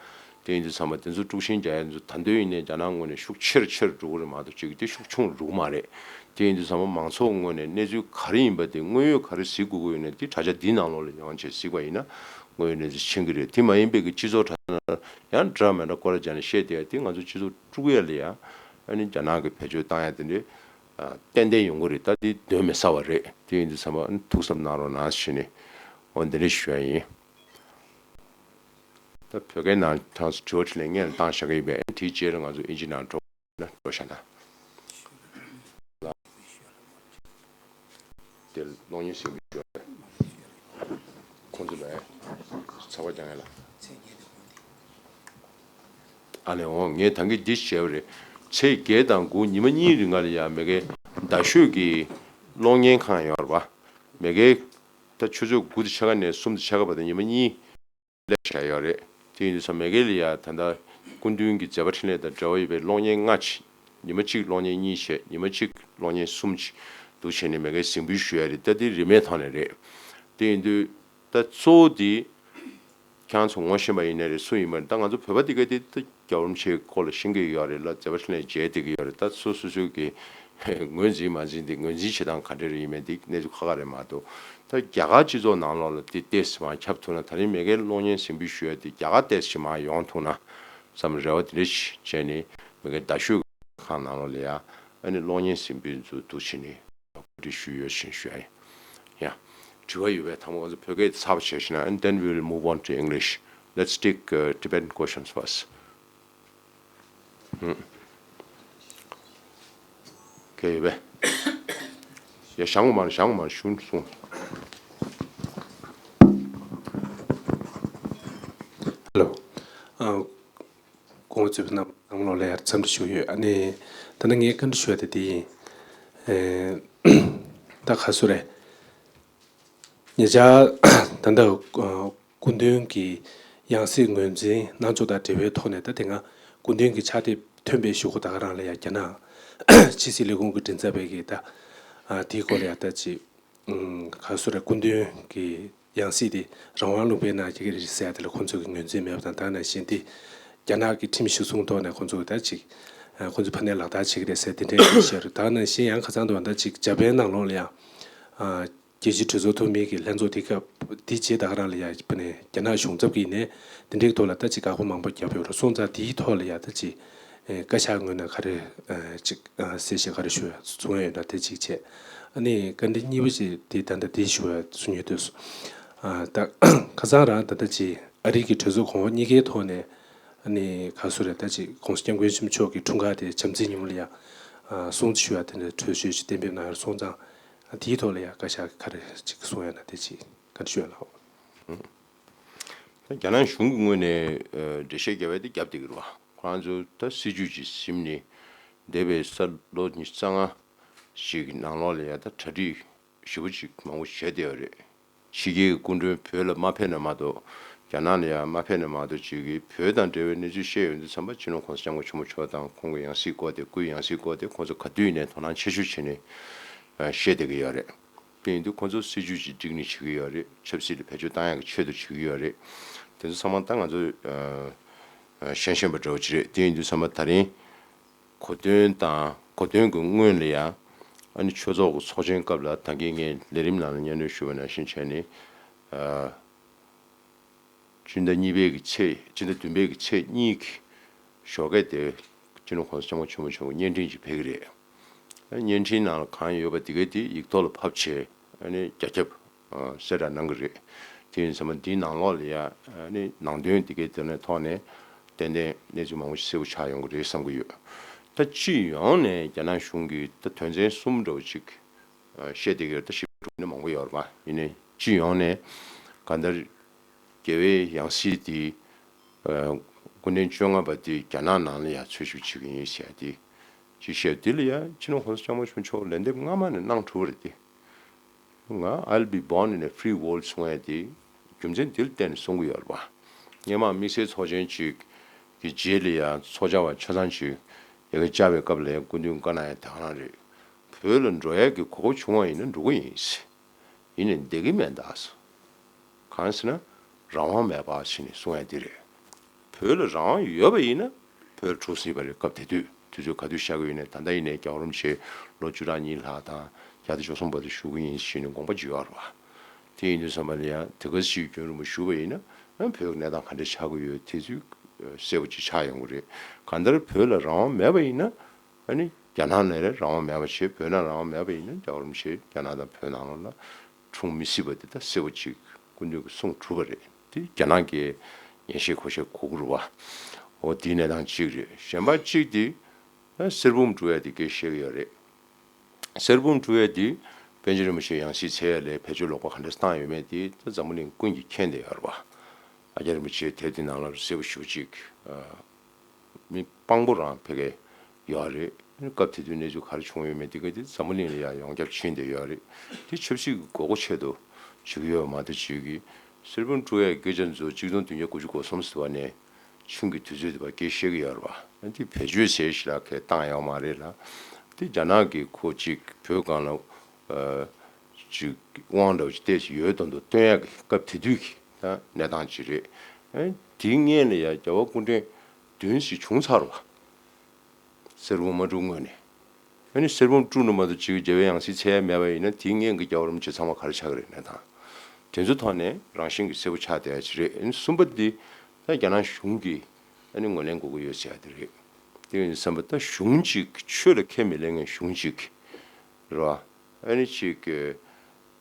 དེ་ཡིན་དུས་ཚང་མ་དེ་ཚོ་དཀྲུག་ཤིང་རྒྱག་ཡ་ཚོ་ད་འདོད་ཡིན་ནའི་རྒྱ་ནག་ངོས་ནས་ཤུགས་ཆེར་ཆེར་འགྲོ་གི་རེད་མ་གཏོགས་ཅིག་དེ་ཤུགས་ཆུང་རུ་འགྲོ་གི་མ་རེད། དེ་ཡིན་དུས་ཚང་མ་མང་ཚོགས་ངོས་ནས་གནས་ཚུལ་ག་རེ་ཡིན་པ་དེ་དངོས་ཡོད་ག་རེ་གཟིགས་དགོས་ཀྱི་ཡོད་ན་དེ་དྲ་རྒྱ་འདིའི་ནང་ལོགས་ལ་ཡོང་བྱས་གཟིགས་པ་ཡིན་ན་དངོས་ཡོད་གནས་ཚུལ་མཁྱེན་གྱི་རེད། དེ་མ་ཡིན་པའི་གི་སྤྱི་ཚོགས་དྲ་ཡང་འདྲ་མི་འདྲ་སྐོར་ར་སྦྱར་ནས་བཤད་བསྡད་ཡ་དེ་ང་ཚོ་སྤྱི་ཚོགས་དཀྲུག་ཡ་ལ་ཡ་ཨ་ནི་རྒྱ་ནག་གི་བེད་སྤྱོད་བཏང་ཡ་དེ་འདྲའི་ཏན་ཏན་ཡོང་གི་རེད། ད་དེ་གདོན་མི་ཟ་བ་རེད། དེ་ཡིན་དུས་ཚང་མ་ཨ་ནི་ཐུགས་བསམ་གནང་རོགས་གནང་ཞེས་ནས་འོ་འདི་འདྲ་ཞུ་ཡ་ཡིན། ད་བོད་སྐད་ནང་གྲངས་སུ་དྲི་བ་དྲིས་ལན་སྔོན་ལ་བཏང་བཞག་གི་ཡིན་པས་དེའི་རྗེས་ལ་ང་ཚོ་ཨིན་ཇི་ནང་འགྲོ་ན་འགྲོ་བཞག་ན། དེ་གློག་བརྙན་གཟིགས་མི་འགྲོ་ཁོང་ཚོ་ལ་ཚ་བ་རྒྱག་ཡ་ལ། ཨ་ལས་འོང་ངས་ད་གིན་འདི་བྱས་པ་རེད། ཚེས་བརྒྱད་དང་དགུ་ཉི་མ་གཉིས་རིང་ལ་ཡ་མ་གིའི་རྡ་ཤོད་ཀྱི་གློག་བརྙན་ཁང་ཡོད་རེད་པ། མ་གིའི་ད་ཆུ་ཚོད་དགུ་དང་ཕྱེད་ཀ་ནས་གསུམ་དང་ཕྱེད་ཀ་བར་དུ་ཉི་མ་གཉིས་སླེབས་བཞག་ཡོད་རེད། དེ་ཡིན་དུས་ཙང་མ་གི་ལ་ཡ་ད་ལྟ་སྐུ་མདུན་གྱི་མཛད་པ་འཕྲིན་ལས་དང་འབྲེལ་བ་ཡོད་པའི་གློག་བརྙན་ལྔ་ཅིག་ཉི་མ་གཅིག་གློག་བརྙན་གཉིས་བྱས་ཉི་མ་གཅིག་གློག་བརྙན་གསུམ་ཅིག་འདུག་བྱས་ནས་མ་གིར་གཟིགས་འབུལ་ཞུ་ཡ་རེད། ད་དེ་རིན་མེད་ཐོག་ནས་རེད། དེ་ཡིན་དུས་ད་གཙོ་བོ་དེ་ཁྱེད་རང་ཚོ་ངོ་ཤེས་པ་ཡིན་ནའི་རེད་སུ་ཡིན་པ་རེད། ད་ང་ཚོ་བོད་པ་དེ་ག་དེ་ད་རྒྱལ་བ་རིན་པོ་ཆེའི་སྐོར་ལ་ཤེས་ཀྱི་ཡོད་རེད་ལ་མཛད་པ་འཕྲིན་ལས་མཇལ་བསྡད་ཀྱི་ཡོད་རེད། ད་སོ་སོ་སོའི་གི་ངོས་འཛིན་མ་འཛིན་དེ་ངོས་འཛིན་བྱེད་སྟངས་ག་འདྲ་རེ་ཡིན་མིན་དེ་གནས་ཚུལ་ཁག་ཁག་རེད་མ་གཏོགས། ད་རྒྱ་གར་སྤྱི་ཚོགས་ནང་ལོགས་ལ་དེ་ཏོག་ཙམ་མར་ཁྱབ་ཐུབ་ན། ད་རིང་མ་གིར་གློག་བརྙན་གཟིགས་འབུལ་ཞུ་ཡ་དེ་རྒྱ་གར་ཏོག་ཙམ་མར་ཡོང་ཐུབ་ན་བསམ་རེ་བ་དེ་འདྲ་ཞིག་བྱས་ནས་མ་གིར་རྡ་ཤོད་ཁང་ནང་ལོགས་ལ་ཡ་ཨ་ནི་གློག་བརྙན་གཟིགས་འབུལ་ཚོ་འདུག་བྱས་ནས་གོ་སྒྲིག་ཞུས་ཡོད་ཞེས་ཞུ་ཡ་ཡིན། ཡ། དྲི་བ་ཡོད་པས་དང་པོ་ང་ཚོ་བོད་སྐད་ཚགས་པ་བྱས་ཤིག་ན། And then we will move on to English. Let's take uh, Tibetan questions first. ཧུམ། གལ་ཡོད་པས། ཡ་ཞང་ངོ་མ་རེད། ཞང་ངོ་མ་རེད། ཞུན་གསུང་། ཧེ་ལོ། ཨ། སྐུ་ངོ་ཚེ་ཕུན་ནམ་ལོ་ལ་ཡར་འཚམས་འདྲི་ཞུ་ཡོད། ཨ་ནི་ད་ནི་ངས་བཀའ་འདྲི་ཞུ་ཡ་དེ་དེ་ཡིན། ཨེ། ད་ག་སུ་རེད། ཉེ་ཆར་ད་ལྟ་སྐུ་མདུན་གྱི་ཡང་སྲིད་ངོས་འཛིན་གནང་ཕྱོགས་དང་འབྲེལ་བའི་ཐོག་ནས་ད་དེ་སྔ་ སྐུ་མདུན་གྱི་ཕྱག་དེབ་ཐོན་པའི་གཞུག་གུ་ད་ག་རང་ལ་ཡ་རྒྱ་ནག་ཕྱི་སྲིད་ལས་ཁུངས་ཀྱི་མགྲིན་ཚབ་པས་ཀྱི་ད་ཨ་དེའི་སྐོར་ལ་ཡ་ད་ཅིག་ཨུམ་ག་སུ་རེད། སྐུ་མདུན་གྱི་ཡང་སྲིད་དེ་རང་དབང་ལུང་པའི་ནང་སྐྱེ་གི་རེད་ཟེར་ཡ་དེ་ལ་ཁོང་ཚོ་གི་ངོས་འཛིན་མེད་པ་དང་། ད་ནང་བཞིན་དེ་རྒྱ་ནག་གི་ཁྲིམས་གཞི་བཟུང་ཐོག་ནས་ཁོང་ཚོ་གི་ད་ཅིག་ཨ་ཁོང་ཚོ་ཕ་ནས་ལག་བསྟར་བྱེད་ཀྱི་རེད་ཟེར་དེ་འདྲའི་གི་བཤད་རེད། ད་ནང་བཞིན་ཡང་ཁ་སང་དུ་བ་ད་ཅིག་འཇར་པན་ནང་ལོགས་ལ་ཡང་ཨ། རྒྱལ་སྤྱིའི་གྲོས་ཚོགས་འཐུས་མི་གི་ལྷན་ཚོགས་དེ་སྐབས་དེ་རྗེས་ད་ག་རང་ལ་ཡ་ཕ་ནས་རྒྱ་ནག་གཞུང་ཚབ་ཀྱིས་ནས་དེ་འདྲའི་ཐོག་ལ་ད་ཅིག་དགག་པ་མང་པོ་བརྒྱབ་ཡོད་རེད། སོང་ཙང་དེའི་ཐོག་ལ་ཡ་ད་ཅིག་ཨེ་བཀའ་ཤག་ངོས་ནས་ག་རེ་ཨེ་ཅིག་ཨ་གསལ་བཤད་ག་རེ་ཞུ་ཡ་གསུང་ཡ་ཡོད་ན་དེ་གཅིག་བྱས། ཨ་ནི་བཀའ་འདྲི་གཉིས་པ་ཞིག་དེ་ད་ལྟ་དེ་ཞུ་ཡ་གསུང་ཡོད་དུས་སུ། ཨ་ད་ཁ་སང་རང་ད་ལྟ་ཅིག་ཨ་རི་གི་གྲོས་ཚོགས་གོང་འོག་གཉིས་ཀའི་ཐོག་ནས་ཨ་ནི་ག་སུ་རེད། ད་ཅིག་༸གོང་ས་༸སྐྱབས་མགོན་ཆེན་པོ་མཆོག་གི་འཁྲུངས་སྐར་དེ་བྱམས་བརྩེའི་ཉིན་མོ་ལ་ཡ་ཨ་སྲུང་བརྩི་ཞུ་ཡ་དེ་འདྲ་གྲོས་ཆོད་ཅིག་གཏན་འབེབས་གནང་ཡ་སོང་ཙང་། དེའི་ཐོག་ལ་ཡང་བཀའ་ཤག་ག་རེ་ཅིག་གསུང་ཡ་ན་དེ་ཅིག་བཀའ་འདྲི་ཞུ་ཡ་ལགས། ད་རྒྱ་ནག་གཞུང་གི་ངོས་ནས་ཨ་འགྲེལ་བཤད་རྒྱབ་ཡ་དེ་རྒྱབ་བསྡད་ཀྱི་རེད་བ། ཁོ་རང་ཚོ་ད་སྲིད་ཇུས་ཅིག་ཟིན་ནས་འདས་པའི་ས་ལོ་ཉི་ཤུ་རྩ་ལྔ་ཞིག་གི་ནང་ལོགས་ལ་ཡ་ད་གྲ་སྒྲིག་ཞེ་པོ་ཅིག་མང་པོ་བྱས་བསྡད་ཡོད་རེད། ཕྱི་རྒྱལ་གྱི་སྐུ་མགྲོན་བོད་ལ་མ་ཕེབས་ན་མ་གཏོགས། རྒྱ་ནག་ལ་ཡང་མ་ཕེབས་ན་མ་གཏོགས་ཅིག་གིས་བོད་དང་འབྲེལ་བའི་གནས་ཚུལ་བཤད་ཡོང་དུས་ཙམ་པ་སྤྱི་ནོར་༸གོང་ས་༸སྐྱབས་མགོན་ཆེན་པོ་མཆོག་དང་ཁོང་གི་ཡང་སྲིད་སྐོར་དེ། སྐུའི་ཡང་སྲིད་སྐོར་དེ་ཁོང་ཚོ་ག་དུས་ནས་དོ་སྣང་ཆེ་ཤོས་བྱས་ནས་ཨ་བཤད་བསྡད་ཀྱི་ཡོད་རེད། དེ་ཡིན་དུས་ཁོང་ཚོ་སྲིད་ཇུས་ཅིག་བསྒྲིགས་ནས་བྱེད་ཀྱི་ཡོད་རེད། ཆབ་སྲིད་ལ་བེད་སྤྱོད་བཏང་ཡག་གི་ཆེད་དུ་བྱེད་ཀྱི་ཡོད་རེད། དེ་ཚོ་ཚང་མ་ད་ང་ཚོ་ཨ་ཨ་ཤེས་ཤེས་པ་འདྲ་བོ་ཅིག་རེད། དེ་ཡིན་དུས་ཙམ་པ་ད་རིང་གོ་སྟོན་དང་གོ་སྟོན་གྱི་སྔོན་ལ་ཡང་ཨ་ནི་ཆོས་ཚོགས་ཀྱི་ཚོགས་ཆེན་སྐབས་ལ་ད་གིན་ངས་ལས་རིམ་ནང་ལ་སྙན་སྒྲོན་ཞུས་པ་ནང་བཞིན་བྱས་ནས་ཨ་སྤྱི་ཟླ་གཉིས་པའི་གི་ཚེས། སྤྱི་ཟླ་བདུན་པའི་གི་ཚེས་གཉིས་ཀྱི་ཞོགས་ཀས་དེ་སྤྱི་ནོར་༸གོང་ས་༸སྐྱབས་མགོན་ཆེན་པོ་མཆོག་གི་བརྙན་འཕྲིན་ཅིག་ཕེབས་ཀྱི་རེད། བརྙན་འཕྲིན་ནང་ལ་གང་ཡོད་པ་དེ་གའི་དེ་ཡིག་ཐོག་ལ་ཕབ་བྱས་ཨ་ནི་རྒྱ་ཁྱབ་ཨ་གསལ་བསྒྲགས་གནང་གི་རེད། དེ་ཡིན་ཙང་འདིའི་ནང་ལོགས་ལ་ཡ་ཨ་ནི་ནང་དོན་དེ་གའི་དེ་ནས་ཐོག་ནས་ཏན་ཏན་གནས་ཚུལ་མང་པོ་ཞིག་གསལ་པོ་ཆགས་ཡོང་གི་རེད་བསམ་གྱི་ཡོད། ད་སྤྱི་ཡོངས་ནས་རྒྱ་ནག་གཞུང་གིས་ད་དོན་ཚན་གསུམ་འདྲ་བོ་ཅིག་ཨ་བཤད་བསྡད་ཀྱི་ཡོད་རེད། ད་ཞིབ་ཕྲ་ནི་མང་པོ་ཡོད་རེད་པ། ཡིན་ནའི་སྤྱི་ཡོངས་ནས་གང་ལྟར་རྒྱལ་བའི་ཡང་སྲིད་དེ་ཨ་སྐུ་ཕྲེང་བཅོ་ལྔ་པ་དེ་རྒྱ་ནག་ནང་ལ་ཡང་འཚོལ་ཞིབ་བྱེད་ཀྱི་ཡིན་ཟེར་ཡ་དེ་ཅིག་བཤད། དེ་ལ་ཡང་སྤྱི་ནོར་༸གོང་ས་༸སྐྱབས་མགོན་ཆེན་པོ་མཆོག་ལན་འདེབས་སྔ་མ་ནས་གནང་གྲུབ་པ་རེད་དེ། ང་I'll be born in a free world གསུང་ཡ་དེ་རྒྱུ་མཚན་དེ་ལ་བརྟེན་ནས་གསུང་གི་ཡོད་རེད་པ། སྔོན་མ་དམིགས་བསལ་ཚོགས་ཆེན་ཅིག་གི་རྗེས་ལ་ཡང་ཚོགས་བཅར་བ་ཆ་ཚང་ཅིག་ཡ་གི་བཅར་བའི་སྐབས་ལ་ཡང་སྐུ་མདུན་བཀའ་གནང་ཡ་དེ་ག་རང་རེད། བོད་ལ་འགྲོ་ཡ་གི་གོ་སྐབས་བྱུང་བ་ཡིན་ན་འགྲོ་གི་ཡིན། ཡིན་ནའི་བསྡད་ཀྱི་མེད་ད་ཟེར། གང་ཟེར་ན་རང་དབང་མེད་པ་ཟེར་ནས་གསུང་ཡ་དེ་རེད། བོད་ལ་རང་དབང་ཡོད་པ་ཡིན་ན་བོད་འགྲོ་སྲིད་པ་རེད། སྐབས་དེ་དུས་དུས་ཚོད་ག་དུས་ཤར་གི་ཡོད་ནའི། ད་ལྟ་ཡིན་ནའི་རྒྱལ་བ་རིན་པོ་ཆེ་ལོ་བཅུ་ཕྲག་གཉིས་ལྷག་དང་བརྒྱ་དང་བཅུ་གསུམ་བར་དུ་བཞུགས་ཀྱི་ཡིན་ཞེས་ནས་དགོངས་པ་བཞེས་ཡོད་རེད་བ། དེ་ཡིན་དུས་ཙམ་པ་ལ་ཡང་དེ་ག་ཞིག་རྒྱུན་རིང་པོ་བཞུགས་པ་ཡིན་ན་ཨ་བོད་ཀྱི་གནས་སྟངས་ག་འདྲ་ཆགས་ཀྱི་ཡོད་དེ་ཚོ་གསལ་པོ་ཅིག་ཆགས་ཡོང་གི་རེད། གང་ལྟར་བོད་ལ་རང་དབང་མེད་པ་ཡིན་ན་ཨ་ནི་རྒྱ་ནག་ནང་ལ་རང་དབང་མེད་པ་བྱས། བོད་ནང་རང་དབང་མེད་པ་ཡིན་ན་རྒྱལ་བ་རིན་པོ་ཆེ་རྒྱ་ནག་དང་བོད་ནང་ལོགས་ལ་འཁྲུངས་མི་སྲིད་པ་དེ་ད་གསལ་པོ་ཅིག་སྐུ་མདུན་གྱིས་གསུངས་གྲུབ་པ་རེད། དེ་རྒྱ་ནག་གིས་ཉན་ཤེས་གོ་ཤེས་གོ་གི་རེད་བ། འོ་དེའི་གནས་སྟངས་གཅིག་རེད། གཞན་པ་གཅིག་དེ་ད་གསེར་བུམ་དཀྲུག་ཡ་དེ་སྐད་བཤད་ཀྱི་ཡོད་རེད། གསེར་བུམ་དཀྲུག་ཡ་དེ་པཎ་ཆེན་རིན་པོ་ཆེ་ཡང་སྲིད་འཚོལ་ཡ་ལ་བེད་སྤྱོད་ལོག་པ་ག་འདྲ་བཏང་ཡོད་མེད་དེ་ད་འཛམ་བུ་གླིང་ཀུན་གྱིས་མཁྱེན་བསྡད་ཡོད་རེད་བ། ཨ་ཀྱཱ་རིན་པོ་ཆེས་དེབ་དེ་ནང་ལ་གསལ་པོ་ཞེ་པོ་ཅིག་ཨ་མི་དཔང་པོ་རང་ཕ་གིར་ཡོད་རེད། སྐབས་དེ་དུས་གནས་ཚུལ་ག་རེ་བྱུང་ཡོད་མེད་དེ་ག་དེ་འཛམ་བུ་གླིང་ལ་ཡང་ཡོངས་ཁྱབ་ཕྱིན་བསྡད་ཡོད་རེད། དེ་ཆབ་སྲིད་ཀྱི་དགོས་མཁོ་ཆེད་དུ་བྱེད་ཀྱི་ཡོད་མ་གཏོགས་ཅིག་གིས་གསེར་བུམ་དཀྲུག་ཡའི་སྐད་ཆ་ཚོ་གཅིག་སྟོང་བདུན་བརྒྱ་དགུ་བཅུ་གོ་གསུམ་ཟེར་བ་ནས་ཆུང་གི་དུས་ཚོད་དེ་བར་སྐད་བཤད་ཀྱི་ཡོད་རེད་བ། དེ་བེད་སྤྱོད་ཟེར་ཞིག་ལ་ཁས་བཏང་ཡོད་མ་རེད་ལ། དེ་རྒྱ་ནག་གིས་ཁོ་གཅིག་བོད་སྒང་ལ་ཨ་ཅིག་དབང་འདྲ་བོ་ཅིག་ཏོག་ཙམ་ཡོད་མདོག་མདོག་སྟོན་ཡག་གི་སྐབས་དེ་དུས་ཀྱི་ད་གནས་སྟངས་ཅིག་རེད། ཨ་དེའི་སྔོན་ལ་ཡང་རྒྱལ་བ་སྐུ་ཕྲེང་བདུན་ཞིག་བྱུང་ཚར་བ། གསེར་བུམ་མ་དཀྲུག་སྔོན་ནས། ཨ་ནི་གསེར་བུམ་དཀྲུགས་ན་མ་གཏོགས་ཅིག་རྒྱལ་བའི་ཡང་སྲིད་འཚོལ་ཡ་མེད་པ་ཡིན་ན་དེའི་སྔོན་གྱི་རྒྱལ་བ་རིན་པོ་ཆེ་ཚང་མ་ག་རེ་ཆགས་ཀྱི་རེད་གནས་སྟངས། དེ་ཚོའི་ཐོག་ནས་རང་བཞིན་གྱིས་གསལ་པོ་ཆགས་བསྡད་ཡ་ཅིག་རེད། ཨ་ནི་གསུམ་པ་འདི་ད་རྒྱ་ནག་གཞུང་གིས་ཨ་ནི་ངོས་ལེན་དགོས་ཀྱི་ཡོད་ཟེར་ཡ་དེ་རེད། དེ་ཡིན་བསམ་པ་ད་གཞུང་གཅིག་ཆོས་ལ་ཁས་མི་ལེན་མཁན་གཞུང་གཅིག་རེད་བ། ཨ་ནི་ཅིག་གི་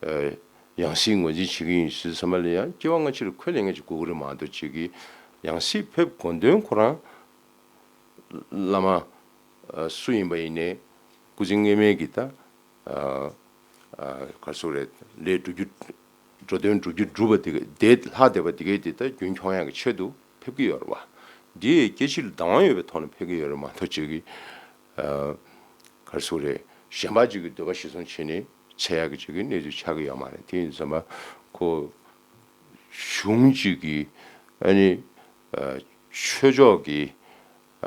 ཨ་ཡང་སྲིད་ངོས་འཛིན་བྱེད་ཀྱི་ཡིན་ཟེར་བསམ་པ་ལ་ཡང་སྐྱེ་བ་སྔ་ཕྱི་ལ་ཁས་ལེན་མཁན་ཅིག་དགོས་ཀྱི་རེད་མ་གཏོགས་ཅིག་གི་ཡང་སྲིད་ཕེབས་དགོས་དོན་ཁོ་རང་བླ་མ་ཨ་སུ་ཡིན་པ་ཡིན་ནའི་སྐུ་ཚེ་སྔ་མའི་གི་ད་ཨ་ཨ་ག་རེ་ཟེར་དགོས་རེད། ལས་སྒྲུབ་རྒྱུ་འགྲོ་དོན་སྒྲུབ་རྒྱུ་སྒྲུབ་པ་དེ་ག་དེ་ལྷག་བསྡད་པ་དེ་གའི་དེ་ད་རྒྱུན་འཁྱོངས་ཡག་གི་ཆེད་དུ་ཕེབས་ཀྱི་ཡོད་རེད་བ། འདི་སྐྱེ་འཆི་ལ་བདག་དབང་ཡོད་པའི་ཐོག་ནས་ཕེབས་ཀྱི་ཡོད་རེད་མ་གཏོགས་ཅིག་གི་ཨ་ག་རེ་ཟེར་དགོས་རེད། གཞན་པ་ཅིག་གི་འདོད་པ་གཞིར་བཟུང་བྱས་ནས་འཚོལ་ཡག་གི་ཅིག་གི་གནས་ཚུལ་ཆགས་ཀྱི་ཡོད་མ་རེད། དེ་ཡིན་དུས་ཙམ་པ་ཁོ་གཞུང་གཅིག་གི་ཨ་ནི་ཨ་ཆོས་ཕྱོགས་ཀྱི་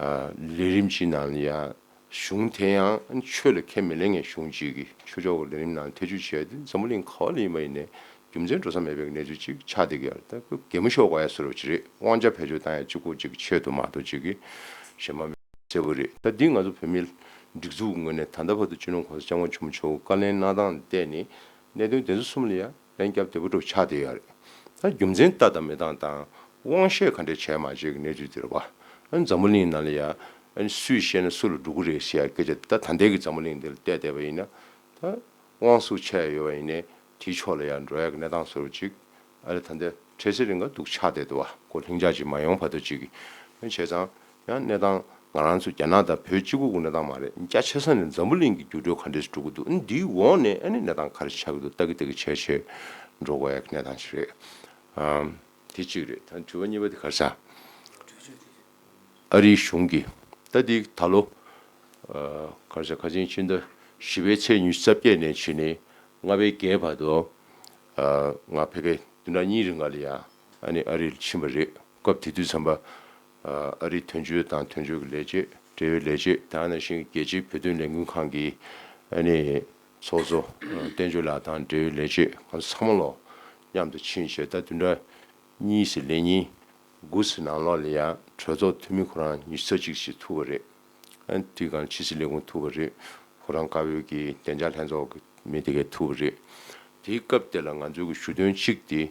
ལས་རིམ་གཅིག་ནང་ལ་ཡང་གཞུང་དེ་ཡང་ཆོས་ལ་ཁས་མི་ལེན་མཁན་གཞུང་གཅིག་གིས་ཆོས་ཕྱོགས་ཀྱི་ལས་རིམ་ནང་ཐེ་བྱུས་བྱས་ཏེ་འཛམ་བུ་གླིང་ག་བ་ལ་ཡིན་པ་ཡིན་ནའི་རྒྱུ་མཚན་འགྲོ་ས་མེད་པའི་གནས་ཚུལ་ཅིག་ཆགས་བསྡད་ཀྱི་ཡོད་རེད། ད་ཁོ་གད་མོ་ཤོར་དགོས་ཡ་བཟོ་འདྲ་ཅིག་རེད། དབང་ཆ་བེད་སྤྱོད་བཏང་ཡ་གཅིག་པོ་ཅིག་ཆེད་དུ་མ་གཏོགས་ཅིག་གི་གཞན་པ་མེད་གསལ་པོ་རེད། ད་འདི་ང་ཚོ་བོད་མིའི་སྒྲིག་འཛུགས་ངོས་ནས་ད་ལྟ་བར་དུ་སྤྱི་ནོར་༸གོང་ས་༸སྐྱབས་མགོན་ཆེན་པོ་མཆོག་གི་བཀའ་ལན་གནང་སྟངས་ལ་བལྟས་ནས་གནད་དོན་དེ་ཚོ་གསུམ་ལ་ཡ་ལན་བརྒྱབ་བདེ་པོ་འདྲ་པོ་ཆགས་བསྡད་ཡོད་རེད། ད་རྒྱུ་མཚན་ལྟ་དང་མི་ལྟ་དང་དབང་ཤེད་ག་འདྲས་བྱས་མ་བྱས་ཀྱི་གནས་ཚུལ་དེ་རེད་པ། ཨ་ནི་འཛམ་བུ་གླིང་ནང་ལ་ཡ་ཨ་ནི་སུས་བཤད་ན་སུ་ལ་འགྲོ་གི་རེད་ཟེར་ཡ་སྐད་ཆ་ད་ད་ལྟའི་གི་འཛམ་བུ་གླིང་འདི་ལ་བལྟས་བསྡད་པ་ཡིན་ན་ད་དབང་ཤུགས་ཆེ་ཡ་ཡོད་པ་ཡིན་ནའི་དེའི་ཕྱོགས་ལ་ཡ་འགྲོ་ཡ་གི་གནས་སྟངས་བཟོ་འདྲ་པོ་ཅིག་ཨ་ནི་ད་ལྟ་འཕྲལ་སེལ་རིང་ག་འདུག་ཆགས་བསྡད་འདུག་པ། ཁོ་ལྷིང་འཇགས་ཅིག་མ་ཡོང་བར་དུ་ཅིག་གི་ཨ་ནི་བྱས་ཙང་། ཡང་གནས་སྟངས་ང་རང་ཚོ་རྒྱ་ནག་དང་བོད་གཅིག་པུ་གི་གནས་སྟངས་མ་རེད། རྒྱ་ཆེ་ས་ནས་འཛམ་བུ་གླིང་གི་འགྱུར་འགྲོས་ག་འདྲས་སེ་འགྲོ་གི་འདུག་འདིའི་འོག་ནས་ཨ་ནི་གནས་སྟངས་ག་རེ་ཆགས་ཀྱི་འདུག་ལྟ་གི་ལྟ་གི་བྱས་བྱས་འགྲོ་དགོས་ཡ་གི་གནས་སྟངས་ཤིག་རེད། ཨམ། དེ་གཅིག་རེད། ད་དྲི་བ་གཉིས་པ་དེ་ག་རེ་ཟེར། ཨ་རིའི་གཞུང་གིས་ད་འདི་ད་ལོ་ཨ་ག་རེ་ཟེར་ཁ་སང་ཕྱི་ཟླ་བཞི་པའི་ཚེས་ཉི་ཤུ་རྩ་བརྒྱད་ནས་བྱས་ནས་ལྔ་པའི་བརྒྱད་བར་དུ་ཨ་ང་ཕ་གིར་བདུན་ཕྲག་གཉིས་རིང་ག་ལ་ཡ་ཨ་ནི་ཨ་རི་ལ་ཕྱིན་པ་རེད། སྐབས་དེ་དུས་ཙམ་པ། ཨ་རིའི་དོན་གཅོད་དང་དོན་གཅོད་ཀྱི་ལས་བྱེད། འབྲེལ་ཡོད་ལས་བྱེད། དེ་ནང་བཞིན་རྒྱལ་སྤྱིའི་བོད་དོན་ལས་འགུལ་ཁང་གི་ཨ་ནི་ཚོགས་གཙོ་བསྟན་ཆོས་ལགས་དང་འབྲེལ་ཡོད་ལས་བྱེད་ཁོང་ཚོ་ཚང་མ་ལོ་མཉམ་དུ་ཕྱིན་བྱས། ད་བདུན་ཕྲག་གཉིས་ཙམ་ལས་ཉིན་དགུ་ཙམ་ནང་ལོགས་ལ་ཡང་གྲོས་ཚོགས་འཐུས་མི་ཁོ་རང་ཉི་ཤུ་རྩ་གཅིག་ཞིག་ཐུག་པ་རེད། ཨ་ནི་དེའི་སྒང་ཕྱི་སྲིད་ལས་ཁུངས་ཐུག་པ་རེད། ཁོ་རང་བཀའ་པོད་ཀྱི་བདེ་འཇགས་ལྷན་ཚོགས་ཀྱི་མི་དེ་གས་ཐུག་པ་རེད། དེའི་སྐབས་དེ་ལ་ང་ཚོའི་གི་ཞུ་དོན་གཅིག་དེ་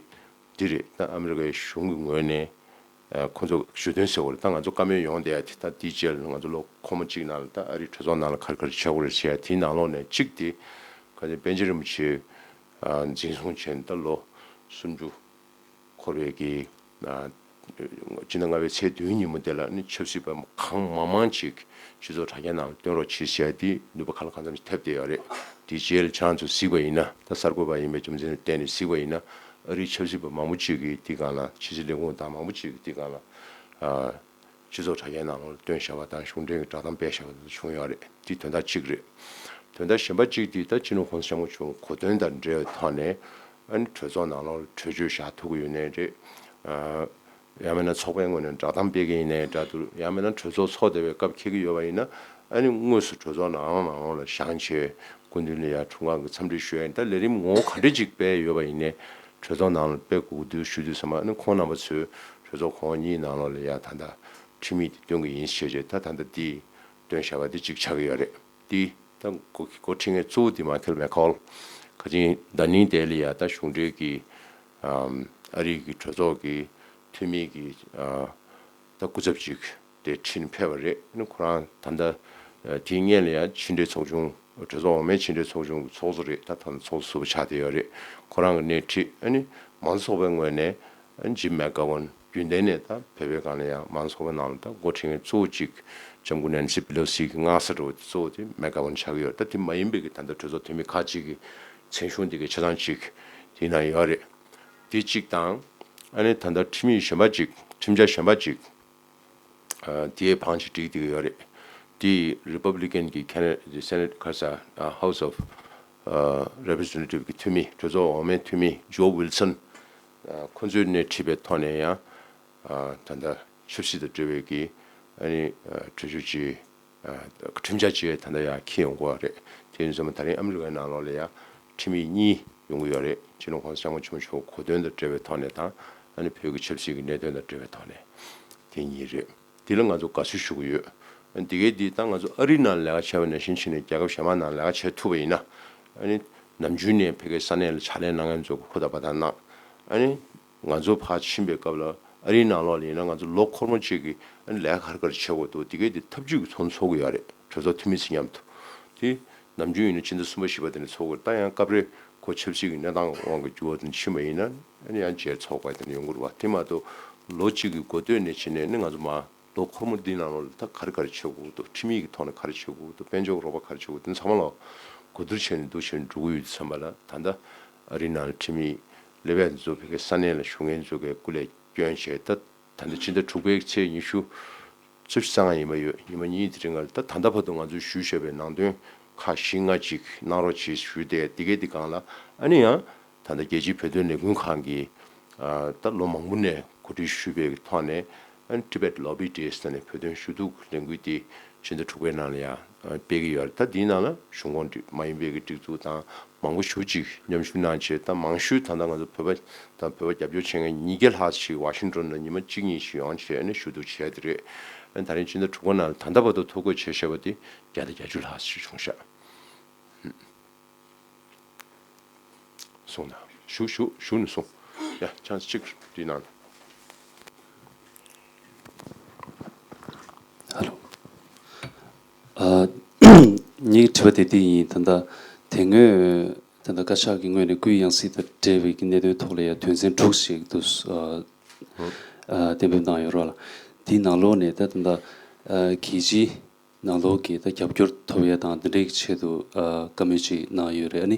འདི་རེད། ད་ཨ་མི་རི་ཀའི་གཞུང་གི་ངོས་ནས་ཨ་ཁོ་ཚོ་ཞུ་དོན་ཟེར་བ་རེད། ད་ང་ཚོ་བཀའ་མོལ་ཡོང་བསྡད་ཡ་དེ་ད་དེའི་རྗེས་ལ་ང་ཚོ་ལོ་འཁོར་མོ་གཅིག་ནང་ལ་ད་ཨ་རིའི་གྲོས་ཚོགས་ནང་ལ་ག་རེ་ག་རེ་བྱེད་དགོས་རེད་ཟེར་ཡ་དེའི་ནང་ལོགས་ནས་གཅིག་དེ་ག་ཚོད་པཎ་ཆེན་རིན་པོ་ཆེ་ཨ་འཛིན་བཟུང་བྱས་ནས་ད་ལོ་སུམ་ཅུ་འཁོར་བའི་གི་ཨ་སྤྱི་ཟླ་ལྔ་པའི་ཚེས་བདུན་ཉིན་མོ་དེ་ལ་ནི་ཆབ་སྲིད་པ་གང་མང་མང་ཅིག་སྤྱི་ཚོགས་དྲ་རྒྱ་ནང་ལ་སྟོན་རོགས་བྱེད་ཟེར་ཡ་དེ་ནུས་པ་གང་ལ་གང་འཚམ་ཞིག་ཐེབས་བསྡད་ཡོད་རེད། དེ་རྗེས་ལ་ཁྱེད་རང་ཚོ་གཟིགས་པ་ཡིན་ན། ད་གསར་འགོད་པ་ཡིན་པའི་རྒྱུ་མཚན་ལ་བརྟེན་ནས་གཟིགས་པ་ཡིན་ན། ཨ་རིའི་ཆབ་སྲིད་པ་མང་པོ་ཅིག་གིས་དེ་སྒང་ལ་ཕྱི་སྲིད་ལས་ཁུངས་དང་མང་པོ་ཅིག་གིས་དེ་སྒང་ལ་ཨ་སྤྱི་ཚོགས་དྲ་རྒྱའི་ནང་ལ་བཏོན་བཞག་པ་དང་གཞུང་འབྲེལ་གྱི་བསྒྲགས་གཏམ་སྤེལ་བཞག་པ་དེ་ཚོ་བྱུང་ཡོད་རེད། དེ་དོན་དག་གཅིག་རེད། དོན་དག་གཞན་པ་གཅིག་དེ་ད་སྤྱི་ནོར་༸གོང་ས་༸སྐྱབས་མགོན་ཆེན་པོ་གོ་སྟོན་དང་འབྲེལ་བའི་ཐོག་ནས་ཨ་ནི་གྲོས་ཚོགས་ནང་ལོགས་ལ་གྲོས་ཆོད་བཞག་ཐུབ་ཀྱི་ཡོད་ནའི་རེད། ཨ་ཡང་མིན་ན་ཚོགས་པའི་ངོས་ནས་བསྒྲགས་གཏམ་སྤེལ་གྱི་ཡིན་ནའི་འདྲ་འདུག་ཡང་མིན་ན་གྲོས་ཚོགས་ཚོགས་བསྡད་པའི་སྐབས་འཁེལ་གྱི་ཡོད་པ་ཡིན་ན། ཨ་ནི་དངོས་སུ་གྲོས་ཚོགས་ནང་ལོགས་ནང་ལོགས་ལ་བཞེངས་བྱས་སྐུ་མདུན་ལ་ཡང་འཁྲུངས་སྐར་གྱི་འཚམས་འདྲི་ཞུ་ཡ་ཡིན། ད་ལས་རིམ་ངོ་བོ་ག་འདྲ་ཅིག་སྤེལ་ཡོད་པ་ཡིན་ནའི་གྲོས་ཚོགས་ནང་ལ་སྤེལ་དགོས་དུས་ཞུ་དུས་ཙམ་པ། ཨ་ནི་ཁོང་རྣམ་པ་ཚོས་གྲོས་ཚོགས་གོང་འོག་གཉིས་ནང་ལོགས་ལ་ཡང་ད་ལྟ་ཁྲིམས་ཡིག་དེ་སྟོན་གྱི་ཡིན་ཞེས་བྱས། ད་ད་ལྟ་འདི་སྟོན་བཞག་པ་འདི་གཅིག་ཆགས་ཀྱི་ཡོད་རེད། འདི་ད་འགོ་འགོ་ཁྲིད་མཁན་གཙོ་བོ་འདི་མ་ཁེལ་མེ་ཁོལ་ཁ་ཅིང་ཟླ་ཉིན་དེ་ལ་ཡ་ད་གཞུང་འབྲེལ་གྱི་ཨམ་ཨ་རི་གི་གྲོས་ཚོགས་ཀྱི་འཐུས་མི་གི་ཨ་ད་སྐུ་ཚབ་ཅིག་དེ་ཁྲིད་ནས་ཕེབས་པ་རེད། ཨ་ནི་ཁོ་རང་ད་ལྟ་ཨ་དེའི་སྔོན་ལ་ཡ་ཕྱི་འབྲེལ་ཚོགས་ཆུང་། གྲོས་ཚོགས་འོག་མའི་ཕྱི་འབྲེལ་ཚོགས་ཆུང་གི་ཚོགས་གཙོ་རེད། ད་ད་ལྟ་ཚོགས་གཙོ་ཟུར་པ་ཆགས་བསྡད་ཡོད་རེད། ཁོ་རང་གི་སྣེ་ཁྲིད། ཨ་ནི་མང་གཙོ་ཚོགས་པའི་ངོས་ནས་ཨ་ནི་ཇིམ་མེག་གྷ་ཝན། རྒྱུན་ལྡན་ནས་ད་བོད་པའི་སྒང་ལ་ཡང་མང་གཙོ་ཚོགས་པའི་ནང་ལ་ད་འགོ་ཁྲིད་མཁན་གཙོ་བོ་གཅིག་ལྕམ་སྐུ་ནན་སི་པི་ལོ་སི་གི་མངའ་གསར་འདྲ་བོ་དེ་གཙོ་བོ་དེ་མེག་གྷ་ཝན་ཆགས་ཀྱི་ཡོད་རེད། ད་དེ་མ་ཡིན་པའི་གི་ད་ལྟ་གྲོས་ཚོགས་འཐུས་མི་ཁག་ཅིག་གི་མཚན་གཞུང་དེ་གའི་ཆ་ཚང་ཅིག་དེའི་ནང་ཡོད་རེད། དེ་གཅིག་དང་། ཨ་ནི་ད་ལྟ་ཁྲིམས་ཡིག་གཞན་པ་ཅིག་ཁྲིམས་འཆར་གཞན་པ་ཅིག་ཨ་དེའི་བང་ཆེན་བསྒྲིགས་བསྡད་ཀྱི་ཡོད་རེད། དེ་རི་པབ་ལི་ཀན་གྱི་ཁེ་ནེ་སེ་ནེ་ཊི་ག་རེ་ཟེར། ཨ་House of ཨ་Representative གི་འཐུས་མི། གྲོས་ཚོགས་འོག་མའི་འཐུས་མི་ཇོ་ཝིལ་སོན། ཨ་ཁོ་ཚོས་སྣེ་ཁྲིད་པའི་ཐོག་ནས་ཡང་ཨ་ད་ལྟ་ཆབ་སྲིད་དང་འབྲེལ་བའི་གི་ཨ་ནི་ཨ་གྲོས་ཆོད་ཅིག་ཨ་ཁྲིམས་འཆར་ཅིག་ད་ལྟ་ཡང་འཁྱེར་ཡོང་གི་ཡོད་རེད། དེ་ཡིན་ཙང་ད་རིང་ཨ་མི་རི་ཀའི་ནང་ལོགས་ལ་ཡང་ཁྲིམས་ཡིག་གཉིས་ཡོང་གི་ཡོད་རེད། སྤྱི་ནོར་༸གོང་ས་༸སྐྱབས་མགོན་ཆེན་པོ་མཆོག་གོ་སྟོན་དང་འབྲེལ་བའི་ཐོག་ནས་དང་། ཨ་ནི་བོད་ཀྱི་ཆབ་སྲིད་ཀྱི་གནད་དོན་དང་འབྲེལ་བའི་ཐོག་ནས། དེ་གཉིས་རེད། དེ་ལ་ང་ཚོ་དགའ་བསུ་ཞུ་གི་ཡོད། ཨ་ནི་དེ་གའི་འདི་ད་ང་ཚོ་ཨ་རིའི་ནང་ལས་ཀ་བྱས་པ་ནང་བཞིན་བྱས་ནས་རྒྱལ་ཁབ་གཞན་པ་ནང་ལས་ཀ་བྱེད་ཐུབ་པ་ཡིན་ན། ཨ་ནི་ནམ་རྒྱུན་ནས་ཕ་གིའི་ས་གནས་ལ་ཕྱག་ལས་གནང་མཁན་ཚོ་གི་ཧུར་ཐག་འབད་ཐག་གནང་། ཨ་ནི་ང་ཚོ་ཕར་ཕྱིན་པའི་སྐབས་ལ་ཨ་རིའི་ནང་ལོགས་ལ་ཡིན་ན་ང་ཚོ་ལོ་འཁོར་མོ་གཅིག་གི་ཨ་ནི་ལས་ཀ་ག་རེ་ག་རེ་བྱེད་དགོས་འདུག་དེ་གའི་དེ་ཐབས་ཇུས་ཀྱི་ཚོགས་འདུ་ཚོགས་ཀྱི་ཡོད་རེད། གྲོས་ཚོགས་འཐུས་མི་ཚོ་མཉམ་དུ། དེ་ནམ་རྒྱུན་ཡིན་ན་ཕྱི་ཟླ་གསུམ་པ་བཞི་པ་དེ་ནས་ཚོགས་ཀྱི་ཡོད་རེད། ད་ཡང་སྐབས་རེ་ཁོ་ཆབ་སྲིད་ཀྱི་གནས་སྟངས་དབང་གིས་འགྱུར་བ་དེ་ཕྱིན་པ་ཡིན་ན་ཨ་ནི་ཡང་བརྗེས་ཚོགས་པ་དེ་འདྲ་ཡོང་གི་རེད་པ། དེ་མ་གཏོགས་ལོ་གཅིག་གི་འགོ་སྟོད་ནས་བྱས་ནས་ནི་ང་ཚོ་མར་ལོ་འཁོར་མོ་འདི་ནང་ལོགས་ལ་ད་ག་རེ་ག་རེ་བྱེད་དགོས་འདུག་ཁྲིམས་ཡིག་གི་ཐོག་ནས་ག་རེ་བྱེད་དགོས་འདུག་དཔལ་འབྱོར་གྱི་རོགས་པ་ག་རེ་བྱེད་དགོས་འདུག་ཚང་མ་ལ་གོ་བསྡུར་བྱས་ནས་འདུག་བྱས་ནས་འགྲོ་གི་ཡོད་དུས་ཙམ་པ་ལ། ད་ལྟ་ཨ་རིའི་ནང་ལ་ཁྲིམས་ཡིག་སླེབས་ཡ་དེ་ཚོ་ཕ་གིའི་ས་གནས་ལ་བཞུགས་མཁན་ཚོ་གིས་སྐུ་ལས་བསྐྱོན་བྱས། ད་ད་ལྟ་ཕྱི་ཟླ་དྲུག་པའི་ཚེས་ཉི་ཤུ་རྩ་བཞི་ཙམ་ཡིན་པ་ཡོད། ཉི་མ་གཉིས་དེ་རིང་ལ་ད་ད་ལྟ་བར་དུ་ང་ཚོས་ཞུས་བཞག་པའི་ནང་དོན་ཁག་བཞི་ལྔ་ཅིག་གནང་རོགས་བྱེད་ཞུས་ཏེ། དེ་གའི་དེ་སྒང་ལ་ཨ་ནི་ཡང་ད་ལྟ་རྒྱལ་སྤྱིའི་བོད་དོན་ལས་འགུལ་ཁང་གིས་ཨ་ད་ལོ་མང་པོ་ནས་གོ་སྒྲིག་ཞུས་པའི་ཐོག་ནས། ཨ་ནི་Tibet Lobby Days ཟེར་ནས་བོད་དོན་ཞུ་གཏུག་ལས་འགུལ་དེ་ཕྱི་ཟླ་དྲུག་པའི་ནང་ལ་ཡང་སྤེལ་གྱི་ཡོད་རེད། ད་འདིའི་ནང་ལ་གཞུང་ཁོངས་མ་ཡིན་པའི་གི་སྒྲིག་འཛུགས་དང་མང་པོ་ཞེ་ཅིག་མཉམ་ཞུགས་གནང་བྱས། ད་མང་ཤོས་ད་ལྟ་ང་ཚོ་བོད་པ་དང་བོད་པ་རྒྱབ་སྐྱོར་བྱེད་མཁན་ཉིས་བརྒྱ་ལྷག་ཞིག་ཝ་ཤིང་ཏོན་ལ་ཉི་མ་གཅིག་གཉིས་ཤིག་ཡོང་བྱས་ནས་ཞུ་གཏུག་བྱས་དེ་རེད། ཨ་ནི་ད་རིང་ཕྱི་ཟླ་དྲུག་པ་ནང་ལ་ད་ལྟ་བར་དུ་ཐོ་འགོད་བྱས་བཞག་པ་དེ་བརྒྱ་དང་བརྒྱད་ཅུ་ལྷག་ཞིག་བྱུང་ཤག་གསུངས་དང་། ཞུ་ཞུ་ཞུ་ནས་གསུངས། ཡ་ཆང་གཅིག་འདི་གནང་། ཧ་ལོ། ཨ། ངའི་དྲི་བ་དེ་འདི་ཡིན། ད་ལྟ་དེ་སྔོན་ད་ལྟ་བཀའ་ཤག་གི་ངོས་ནས་སྐུའི་ཡང་སྲིད་དང་འབྲེལ་བའི་གི་གནད་དོན་ཐོག་ལ་ཡང་དོན་ཚན་དྲུག་ཞིག་འདུག་ཨ། ཨ། གཏན་འབེབས་གནང་ཡོད་རེད་བ་ལ། དེའི་ནང་ལོགས་ནས་ད་ད་ལྟ་ཨ། རྒྱལ་སྤྱིའི་ནང་ལོགས་ཀྱི་ད་རྒྱབ་སྐྱོར་ཐོབ་ཡ་དང་དེ་འདྲའི་ཆེད་དུ་ཨ། བཀའ་མོལ་ཅིག་གནང་ཡོད་རེད། ཨ་ནི་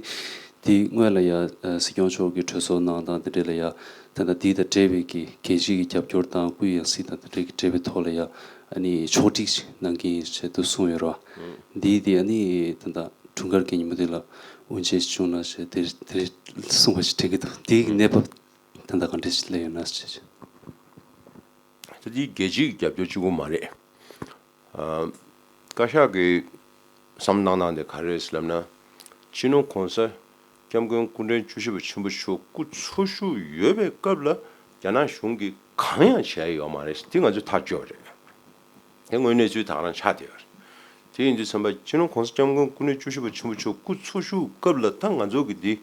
དེ་སྔོན་ལ་ཡ་ཨ། སྲིད་སྐྱོང་མཆོག་གིས་གྲོས་ཚོགས་ནང་དང་དེ་འདྲ་ལ་ཡ་ད་ལྟ་འདི་དང་འབྲེལ་བའི་གི་རྒྱལ་སྤྱི་གི་རྒྱབ་སྐྱོར་དང་སྐུའི་ཡང་སྲིད་དང་དེ་འདྲའི་གི་འབྲེལ་བའི་ཐོག་ལ་ཡ་ཨ་ནི་ཕྱོགས་སྒྲིག་ཅིག་གནང་གི་ཡིན་ཞེས་དུ་གསུངས་ཡོད་རེད་བ། འདི་དེ་ཨ་ནི་ད་ལྟ་དྲུང་འགར་གྱི་ཉིན་མོ་དེ་ལ་དབུ་འབྱེད་བྱུང་ན་ཞེས་དེ་དེ་གསུངས་པ་ཞིག་དྲན་གྱི་འདུག་དེའི་གནས་བབ་ད་ལྟ་ག་འདྲ་ཞིག་སླེབས་ཡོད་ན་ཞེས། ད་འདི་རྒྱལ་སྤྱིའི་རྒྱབ་སྐྱོར་གཅིག་པོ་མ་རེད། ཨ། བཀའ་ཤག་གི་བསམ་བློ་གནང་སྟངས་དེ་ག་རེ་རེད་ཟེར་ལབ་ན། སྤྱི་ནོར་༸གོང་ས་༸སྐྱབས་མགོན་སྐུ་ཕྲེང་བཅུ་བཞི་པ་ཆེན་པོ་མཆོག་སྐུ་འཚོ་བཞུགས་ཡོད་པའི་སྐབས་ལ་རྒྱ་ནག་གཞུང་གིས་གང་ཡང་བྱས་ཡོད་མ་རེད། དེ་ང་ཚོས་ཐག་གཅོད་པ་རེད། དེ་དངོས་གནས་ཚུལ་དེ་ག་རང་ཆགས་བསྡད་ཡོད་རེད། དེ་ཡིན་དུས་ཙམ་པ་སྤྱི་ནོར་༸གོང་ས་༸སྐྱབས་མགོན་སྐུ་ཕྲེང་བཅུ་བཞི་པ་ཆེན་པོ་མཆོག་སྐུ་འཚོ་བཞུགས་སྐབས་ལ་ད་ང་ཚོ་གི་འདི་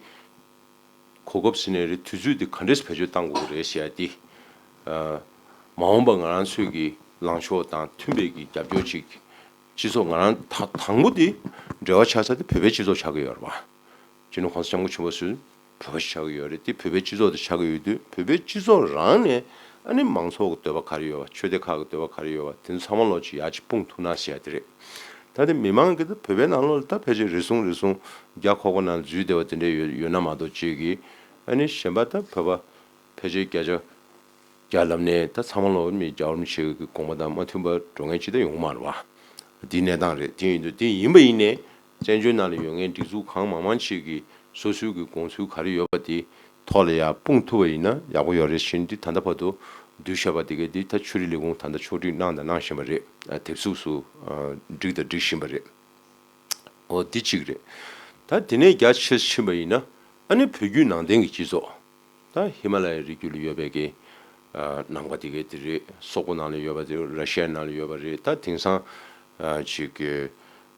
གོ་སྐབས་ཟིན་ནའི་རེད། དུས་ཚོད་འདི་ག་འདྲས་བེད་སྤྱོད་གཏང་དགོས་ཀྱི་རེད་ཟེར་ཡ་འདི། ཨ། མ་འོངས་པ་ང་རང་ཚོའི་གི་ལངས་ཕྱོགས་དང་མཐུན་པའི་གི་རྒྱབ་སྐྱོར་ཅིག་སྤྱི་ཚོགས་ང་རང་ད་དང་པོ་འདི་འབྲེལ་བ་ཆགས་ས་དེ་བོད་པའི་སྤྱི་ཚོགས་ཆགས་ཀྱི་ཡོད་རེད་བ། སྤྱི་ནོར་༸གོང་ས་༸སྐྱབས་མགོན་ཆེན་པོ་མཆོག་བོད་པ་ཞིག་ཆགས་ཀྱི་ཡོད་རེད། དེ་བོད་པའི་སྤྱི་ཚོགས་དེ་ཆགས་ཀྱི་ཡོད་དུས་བོད་པའི་སྤྱི་ཚོགས་རང་ནས་ཨ་ནི་མང་ཚོགས་ཀྱི་འདོད་པ་ག་རེ་ཡོད་བ། ཆོས་སྡེ་ཁག་གི་འདོད་པ་ག་རེ་ཡོད་བ། དེ་ཚོ་ཚང་མ་ལོག་ཅིག་ཡར་ཅིག་སྤུངས་ཐུབ་ན་ཟེར་ཡ་དེ་རེད། ད་དེ་མི་མང་གི་ད་བོད་པའི་ནང་ལོགས་ལ་ད་ཕལ་ཆེར་རེ་ཟུང་རེ་ཟུང་རྒྱ་ཁོག་པ་ནང་འཛུལ་བསྡད་པ་དེ་འདྲ་ཡོད་ཡོད་ན་མ་གཏོགས་ཅིག་གིས་ཨ་ནི་གཞན་པ་ད་བོད་པ་ཕལ་ཆེར་བརྒྱ་ཆ་བརྒྱ་ལབ་ནས་ད་ཚང་མ་ལོག་མི་རྒྱལ་བ་རིན་པོ་ཆེ་གི་དགོངས་པ་དང་མ་མཐུན་པ་འགྲོ་མཁན་ཅིག་ད་ཡོང་མ་རེད་བ། འདི་གནས་སྟངས་རེད། དེ་ཡིན་དུས་དེ་ཡིན་པ་ཡིན་ནའི་བཙན་བྱོལ་ནང་ལ་ཡོད་མཁན་སྒྲིག་འཛུགས་གང་མང་མང་ཅིག་གིས་སོ་སོའི་གི་དགོངས་ཚུལ་ག་རེ་ཡོད་པ་དེ་ཐོག་ལ་ཡར་སྤུངས་ཐུབ་པ་ཡིན་ན་ཡག་པོ་ཡོད་རེད་ཟེར་འདི་ད་ལྟ་བར་དུ་བསྡུས་བཞག་པ་དེ་གས་འདི་ད་ཆོས་རིག་ལས་ཁུངས་ད་ལྟ་ཕྱོགས་སྒྲིག་གནང་དང་གནང་བཞིན་པ་རེད། ཨ། དེབ་གཟུགས་སུ་ཨ། བསྒྲིགས་དང་སྒྲིག་བཞིན་པ་རེད། འོ་འདི་གཅིག་རེད། ད་དེ་ནས་རྒྱ་ཆེར་ཕྱིན་པ་ཡིན་ན་ཨ་ནི་བོད་བརྒྱུད་ནང་བསྟན་གྱི་སྤྱི་ཚོགས། ད་ཧི་མ་ལ་ཡའི་རི་རྒྱུད་ལ་ཡོད་པའི་གི་ཨ། ནང་པ་དེ་གས་དེ་རེད། སོག་པོ་ནང་ལ་ཡོད་པ་དེ་རེད། ར་ཤི་ཡའི་ནང་ལ་ཡོད་པ་རེད། ད་དེང་སང་ཨ། ཅིག་གི་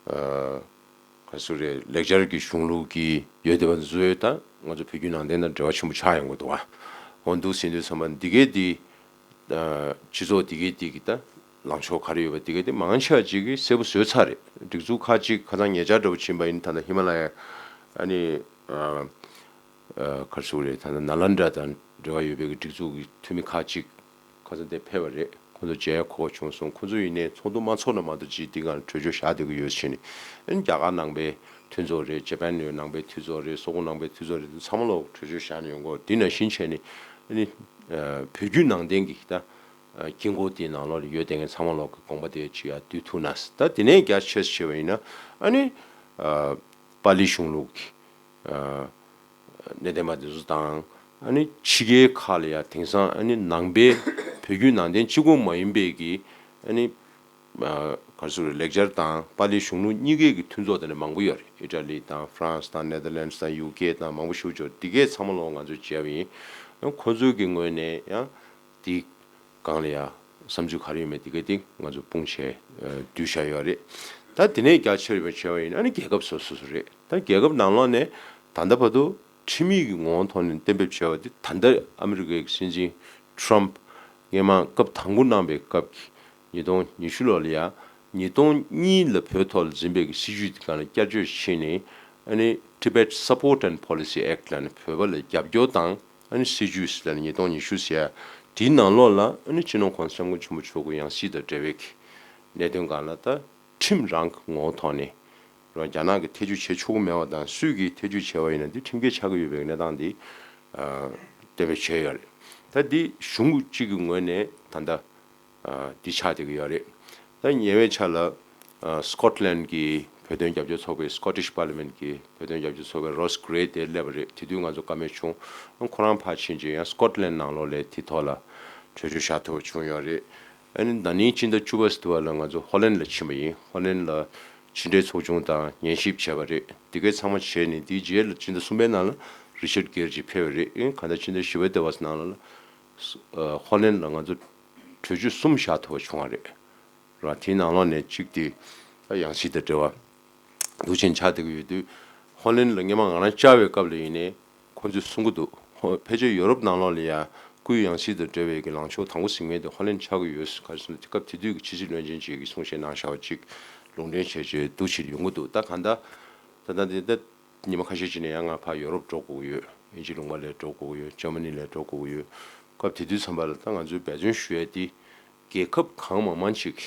ཨ། ག་ཚོད་རེད། ལེགས་སྦྱར་གྱི་གཞུང་ལུགས་ཀྱི་ཡོད་བསྡད་པ་ཚོས་ད་ང་ཚོ་བོད་བརྒྱུད་ནང་བསྟན་དང་འབྲེལ་བ་ཆེན་པོ་ཆགས་ཡོང་གི་འདུག་བ། འོ་འདུག་ཟིན་དུས་ཙམ་པ་འདི་གས་འདི་ཨ། སྤྱི་ཚོགས་འདི་གས་འདི་གི་ད་ལངས་ཕྱོགས་ག་རེ་ཡོད་པ་འདི་གས་འདི་མང་ཆེ་བ་ཅིག་གིས་གསལ་པོ་བཟོས་ཚར་རེད། སྒྲིག་འཛུགས་ཁག་ཅིག་ཁ་སང་ཉེ་ཆར་འདྲ་པོ་ཕྱིན་པ་ཡིན་ད་ལྟ་ཧི་མ་ལ་ཡ་ཨ་ནི་ཨ། ཨ། ག་རེ་ཟེར་དགོས་རེད། ད་ལྟ་ནཱ་ལེནྡྲ་དང་འབྲེལ་བ་ཡོད་པའི་གི་སྒྲིག་འཛུགས་ཀྱི་འཐུས་མི་ཁག་ཅིག་ཁ་སང་དེ་ཕེབས་པ་རེད། ཁོང་ཚོ་མཇལ་ཡ་གོ་བ་བྱུང་སོང་། ཁོང་ཚོ་ཡིན་ནའི་ཚོགས་འདུ་མ་ཚོགས་ན་མ་གཏོགས་ཅིག་འདི་སྒང་ལ་གྲོས་ཆོད་བཞག་བསྡད་ཀྱི་ཡོད་ཕྱིན་ནས་ཨ་ནི་རྒྱ་གར་ནང་པའི་མཐུན་ཚོགས་རེད། ཇ་པན་ནང་པའི་མཐུན་ཚོགས་རེད། སོག་པོ་ནང་པའི་མཐུན་ཚོགས་རེད། ཚང་མ་ལོག་གྲོས་ཆོད་བཞག་ནས་ཡོང་གི་ཡོད། འདི་ནང་བཞིན་བྱས་ནས་ཨ་ནི་ཨ། བོད་བརྒྱུད་ནང་བསྟན་གྱི་ད་ཨ། དཀྱིལ་འཁོར་དེའི་ནང་ལོགས་ལ་ཡོད་བསྡད་མཁན་ཚང་མ་ལོག་གི་དགོངས་པ་དེ་ཅིག་ཡར་བསྡུས་ཐུབ་ན། ད་དེ་ནས་རྒྱ་ཆེར་བྱས་པ་ཡིན་ན་ཨ་ནི་ཨ། པཱ་ལི་གཞུང་ལུགས་ཀྱི་ཨ། གནས་བརྟན་པ་དེ་ཚོ་དང་ཨ་ནི་ཕྱི་རྒྱལ་ཁག་ལ་ཡང་དེང་སང་ཨ་ནི་ནང་པའི་བོད་བརྒྱུད་ནང་བསྟན་གཅིག་པོ་མ་ཡིན་པའི་གི་ཨ་ནི་ཨ། ག་རེ་ཟེར་དགོས་རེད། ལེགས་སྦྱར་དང་པཱ་ལི་གཞུང་ལུགས་གཉིས་ཀའི་གི་མཐུན་ཚོགས་དེ་འདྲ་མང་པོ་ཡོད་རེད། ཨི་ཊ་ལི་དང་ཧྥ་རན་སི་དང་ནེ་དར་ལེན་ཌི་དང་ཡུ་ཀེ་དང་མང་པོ་ཞེ་པོ་ཅིག་ཡོད། དེ་གས་ཚང་མ་ལོག་ང་ཚོས་མཇལ་བ་ཡིན། ཡང་ཁོ་ཚོའི་གི་ངོས་ནས་ཡང་དེ་སྒང་ལ་ཡང་བསམ་ཚུལ་ག་རེ་ཡོད་མེད་དེ་གས་དེ་ང་ཚོ་སྤུངས་བྱས་བསྡུས་བཞག་ཡོད་རེད། ད་དེ་ནས་རྒྱ་ཆེར་བྱས་པ་ཡིན་ན་ཨ་ནི་རྒྱལ་ཁབ་སོ་སོ་སོ་རེད། ད་རྒྱལ་ཁབ་ནང་ལོགས་ནས་ད་ལྟ་བར་དུ་ཁྲིམས་ཡིག་གི་ངོ་བོ་ཐོག་ནས་གཏན་འབེབས་བྱས་པ་དེ་ད་ལྟ་ཨ་མི་རི་ཀའི་སྲིད་འཛིན་ཊརམ་སྔོན་མ་སྐབས་དང་པོ་གནང་པའི་སྐབས་ཀྱི་ཉིས་སྟོང་ཉི་ཤུ་ལོ་ལ་ཡ་ཉིས་སྟོང་གཉིས་ལ་བོད་ཐོག་ལ་འཛིན་པའི་གི་སྲིད་བྱུས་དེ་ག་ལ་བསྐྱར་བཅོས་བྱས་ནས་ཨ་ནི་Tibet Support and Policy Act ལབ་ནས་བོད་པ་ལ་རྒྱབ་སྐྱོར་དང་ཨ་ནི་སྲིད་བྱུས་ཟེར་ནས་ཉིས་སྟོང་ཉི་ཤུ་ཟེར་ཡ་དེའི་ནང་ལོགས་ལ་ཨ་ནི་སྤྱི་ནོར་༸གོང་ས་༸སྐྱབས་མགོན་ཆེན་པོ་མཆོག་གི་ཡང་སྲིད་དང་འབྲེལ་བའི་གི་གནད་དོན་སྒང་ལ་ད་ཁྲིམས་རང་གི་ངོ་བོ་ཐོག་ནས་རང་རྒྱ་ནག་གིས་ཐེ་ཇུས་བྱེད་ཆོག་གི་མེད་པ་དང་སུས་ཀྱིས་ཐེ་ཇུས་བྱས་པ་ཡིན་ན་འདི་ཁྲིམས་འགལ་ཆགས་ཀྱི་ཡོད་པའི་གནས་སྟངས་འདི་ཨ་གཏན་འབེབས་བྱས་ཡོད་རེད། ད་འདི་གཞུང་གཅིག་གི་ངོས་ནས་ད་ལྟ་ཨ་འདི་ཆགས་བསྡད་ཀྱི་ཡོད་རེད། ད་ཉེ་བའི་ཆར་ལ་ཨ་སི་ཀོཊ་ལན་གྱི་བོད་དོན་རྒྱབ་སྐྱོར་ཚོགས་པའི་Scottish Parliament གྱི་བོད་དོན་རྒྱབ་སྐྱོར་ཚོགས་པའི་Ross Gray དེ་སླེབས་པ་རེད། དེ་དུས་ང་ཚོ་བཀའ་མོལ་བྱུང་། ཁོ་རང་ཕར་ཕྱིན་རྗེས་ཡང་སི་ཀོཊ་ལན་ནང་ལོགས་ལ་དེ་ཐོག་ལ་གྲོས་ཆོད་བཞག་ཐུབ་པ་བྱུང་ཡོད་རེད། ཨ་ནི་ན་ནིང་སྤྱི་ཟླ་བཅུ་པ་ཟེར་དུས་ལ་ང་ཚོ་ཧོ་ལན་ལ་ཕྱིན་པ་ཡིན། ཧོ་ལན་ལ་ཕྱི་འབྲེལ་ཚོགས་ཆུང་དང་ཉན་ཞིབ་བྱས་པ་རེད། དེ་གའི་ཚང་མ་བྱས་ནས་དེའི་རྗེས་ལ་སྤྱི་ཟླ་གསུམ་པའི་ནང་ལ་རི་ཆར་གྷེར་གྱིས་ཕེབས་པ་རེད། ཨེ་ག་ད་ཕྱི་ཟླ་བཞི་པའི་ཟླ་བ་ནང་ལ་ཧོ་ལན་ལ་ང་ཚོ་གྲོས་ཆོད་གསུམ་བཞག་ཐུབ་པ་བྱུང་བ་རེད། ར་དེའི་ནང་ལོགས་ནས་གཅིག་དེ་ཡང་སྲིད་དང་འབྲེལ་བ་འདུག་ཅན་ཆགས་བསྡད་ཀྱི་ཡོད་དུས། ཧོ་ལན་ལ་སྔོན་མ་ང་རང་བཅར་བའི་སྐབས་ལ་ཡིན་ནའི་ཁོང་ཚོས་གསུང་གི་འདུག་ཧོ་ཕལ་ཆེར་ཡོ་རོབ་ནང་ལོགས་ལ་ཡང་སྐུའི་ཡང་སྲིད་དང་འབྲེལ་བའི་གི་ལངས་ཕྱོགས་དང་པོ་ཟིན་མཁན་དེ་ཧོ་ལན་ཆགས་ཀྱི་ཡོད་ཟེར་ག་རེ་ཟེར་ན། དེ་སྐབས་དེ་དུས་ཀྱི་ཕྱི་སྲིད་བློན་ཆེན་ཅིག་གིས་གསུང་བཤད་གནང་བཞག་པ་ཅིག་ལུང་འདྲེན་བྱས་བྱས་འདུག་ཅིག་ཡོང་གི་འདུག་ད་གང་ལྟར་ད་ལྟ་འདི་ད་ཉི་མ་ཁ་ཤས་ཅིག་ནས་ཡང་ང་ཕར་ཡོ་རོབ་འགྲོ་དགོས་ཀྱི་ཡོད། དབྱིན་ཇི་ལུང་པ་ལ་འགྲོ་དགོས་ཀྱི་ཡོད། འཇར་མ་ནི་ལ་འགྲོ་དགོས་ཀྱི་ཡོད། སྐབས་དེ་དུས་ཙམ་པ་ལ་ད་ང་ཚོས་འབད་བརྩོན་ཞུ་ཡ་དེ་རྒྱལ་ཁབ་གང་མང་མང་ཅིག་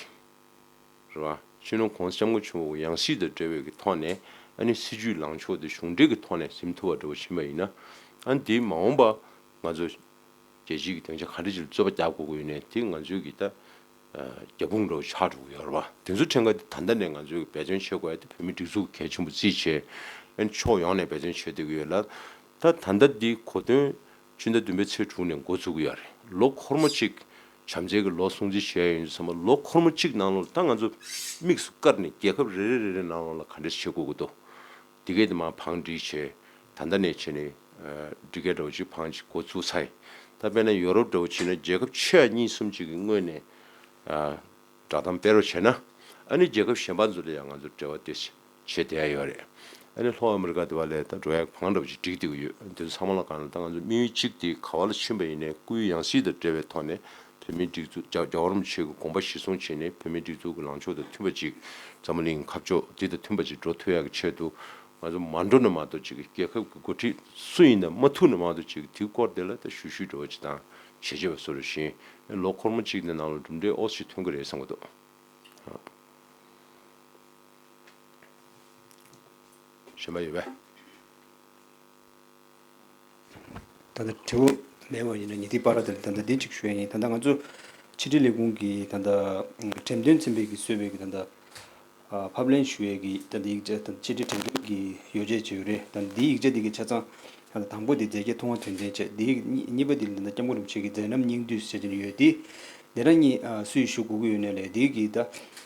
རེད་བ། སྤྱི་ནོར་༸གོང་ས་༸སྐྱབས་མགོན་ཆེན་པོ་ཡང་སྲིད་དང་འབྲེལ་བའི་གི་ཐོག་ནས་ཨ་ནི་སྲིད་ཇུས་ལངས་ཕྱོགས་དེ་གཞུང་འབྲེལ་གྱི་ཐོག་ནས་ཟིན་ཐུབ་པ་འདྲ་བོ་ཕྱིན་པ་ཡིན་ན། ཨ་ནི་དེ་མ་འོངས་པ་ང་ཚོ་རྒྱལ་སྤྱིའི་གི་སྡིངས་ཆ་ག་འདྲ་ཅིག་ལ་རྩོད་པ་རྒྱག་དགོས་ཀྱི་ཡོད་ནའི་དེ་ང་ཚོའི་གི་ད་རྒྱབ་དཔུང་འདྲ་བོ་ཆགས་འགྲོ་གི་ཡོད་རེད་བ། དེ་ཚོ་ཕྲན་ག་དེ་ད་ལྟ་ནས་ང་ཚོས་འབད་བརྩོན་བྱེད་དགོས་ཡ་དེ་བོད་མིའི་སྒྲིག་འཛུགས་གལ་ཆེན་པོ་བརྩིས་བྱས། ཨ་ནི་ཕྱོགས་ཡོངས་ནས་འབད་བརྩོན་བྱེད་བསྡད་ཀྱི་ཡོད་ལ། ད་ད་ལྟ་འདི་གོ་སྟོན་ཕྱི་ཟླ་བདུན་པའི་ཚེས་དྲུག་ནས་འགོ་བཙུགས་ཀྱི་ཡོད་རེད། ལོ་འཁོར་མོ་གཅིག་བྱམས་བརྩེ་གི་ལོ་སྲུང་བརྩི་བྱས་ཡོད་ཙང་ལོ་འཁོར་མོ་གཅིག་ནང་ལོགས་ལ་ད་ང་ཚོ་དམིགས་སུ་བཀར་ནས་རྒྱལ་ཁབ་རེ་རེ་རེ་རེ་ནང་ལོགས་ལ་ག་འདྲས་བྱེད་དགོས་ཀྱི་འདུག་དེ་གས་དེ་མར་བང་སྒྲིག་བྱས། ད་ལྟ་ནས་བྱས་ནས་སྒྲིག་འགལ་འདྲ་བོ་ཅིག་བང་ཅིག་འགོ་བཙུགས་ཚར་ཡིན། ད་དཔེར་ན་ཡོ་རོབ་འདྲ་བོ་བྱས་ན་རྒྱལ་ཁབ་ཆེ་བ་གཉིས་གསུམ་ཅིག་གི་ངོས་ནས་བསྒྲགས་གཏམ་སྤེལ་རོགས་བྱས་ན། ཨ་ནི་རྒྱལ་ཁབ་གཞན་པ་ཚོ་ལ་ཡང་ང་ཚོ་འབྲེལ་བ་དེ་བྱེད་བསྡད་ཡ་ཡོད་རེད། ཨ་ནི་ལྷོ་ཨ་མི་རི་ཀ་དེ་བ་ལས་ད་འགྲོ་ཡ་བང་འདྲ་བོ་ཅིག་སྒྲིག་བསྡད་ཀྱི་ཡོད། དེ་ཚོ་ཚང་མ་ལ་གང་ལ་ད་ང་ཚོ་དམིགས་ཡུལ་གཅིག་དེ་ག་བ་ལ་ཕྱིན་པ་ཡིན་ནའི་སྐུའི་ཡང་སྲིད་དང་འབྲེལ་བའི་ཐོག་ནས་བོད་མིའི་སྒྲིག་འཛུགས་རྒྱལ་རྒྱལ་བ་རིན་པོ་ཆེ་གི་དགོངས་པ་གཞིར་བཟུང་བྱས་ནས་བོད་མིའི་སྒྲིག་འཛུགས་ཀྱི་ལངས་ཕྱོགས་དང་མཐུན་པ་ཅིག་འཛམ་བུ་གླིང་ཁ་ཕྱོགས་འདི་དང་མཐུན་པ་ཅིག་འགྲོ་ཐུབ་ཡག་གི་ཆེད་དུ། ང་ཚོ་མ་འགྲོ་ན་མ་གཏོགས་ཅིག་རྒྱལ་ཁབ་ཀྱི་འགོ་ཁྲིད་སུ་ཡིན་ན་མ་ཐུག་ན་མ་གཏོགས་ཅིག་དེའི་སྐོར་དེ་ལ་ད་ཞུ་ཞུ་འགྲོ་བ་ཅིག་དང་བྱེད་བྱེད་པ་བཟོ་རུ་བཞིན། ལོ་འཁོར་མོ་གཅིག་ནས་ནང་ལ་གྲུབ་འབྲས་ཨོ་ཞིག་ཐོན་གི་རེད་བསམ་གི་འདུག་གཞན་པ་ཡོད་པས། ད་ལྟ་དྲི་བ་མེད་པ་ཡིན་ན་ཉི་ཐིག་པ་ར་དེ་ལ་ད་ལྟ་འདི་གཅིག་ཞུ་ཡ་ཡིན། ད་ལྟ་ང་ཚོ་ཕྱི་དྲིལ་ལས་ཁུངས་ཀྱི་ད་ལྟ་འགྲེམས་སྟོན་ཚན་པའི་གི་གཙོས་པའི་གི་ད་ལྟ་ཨ་ཕབ་ལེན་ཞུ་ཡས་ཀྱི་ད་ལྟ་ཡིག་ཆ་ད་ཕྱི་དྲིལ་དྲན་སྐུལ་གྱི་ཡོ་བྱད་ཅིག་ཡོད་རེད། ད་འདིའི་ཡིག་ཆ་འདི་གི་ཆ་ཚང་ད་ལྟ་དང་པོ་དེ་མཛད་རྗེས་ཐུབ་དབང་དོན་ལྡན་བྱས། འདི་གཉིས་གཉིས་པ་འདི་ལ་ད་ལྟ་སྐྱབས་མགོན་རིན་པོ་ཆེ་གི་མཛད་རྣམ་སྙིང་བསྡུས་ཟེར་གྱི་ཡོད། འདི་འདི་རང་གཉིས་ཨ་སུས་ཞུ་དགོས་ཀྱི་ཡོད་ནའི་ལས་འདི་གི་ད་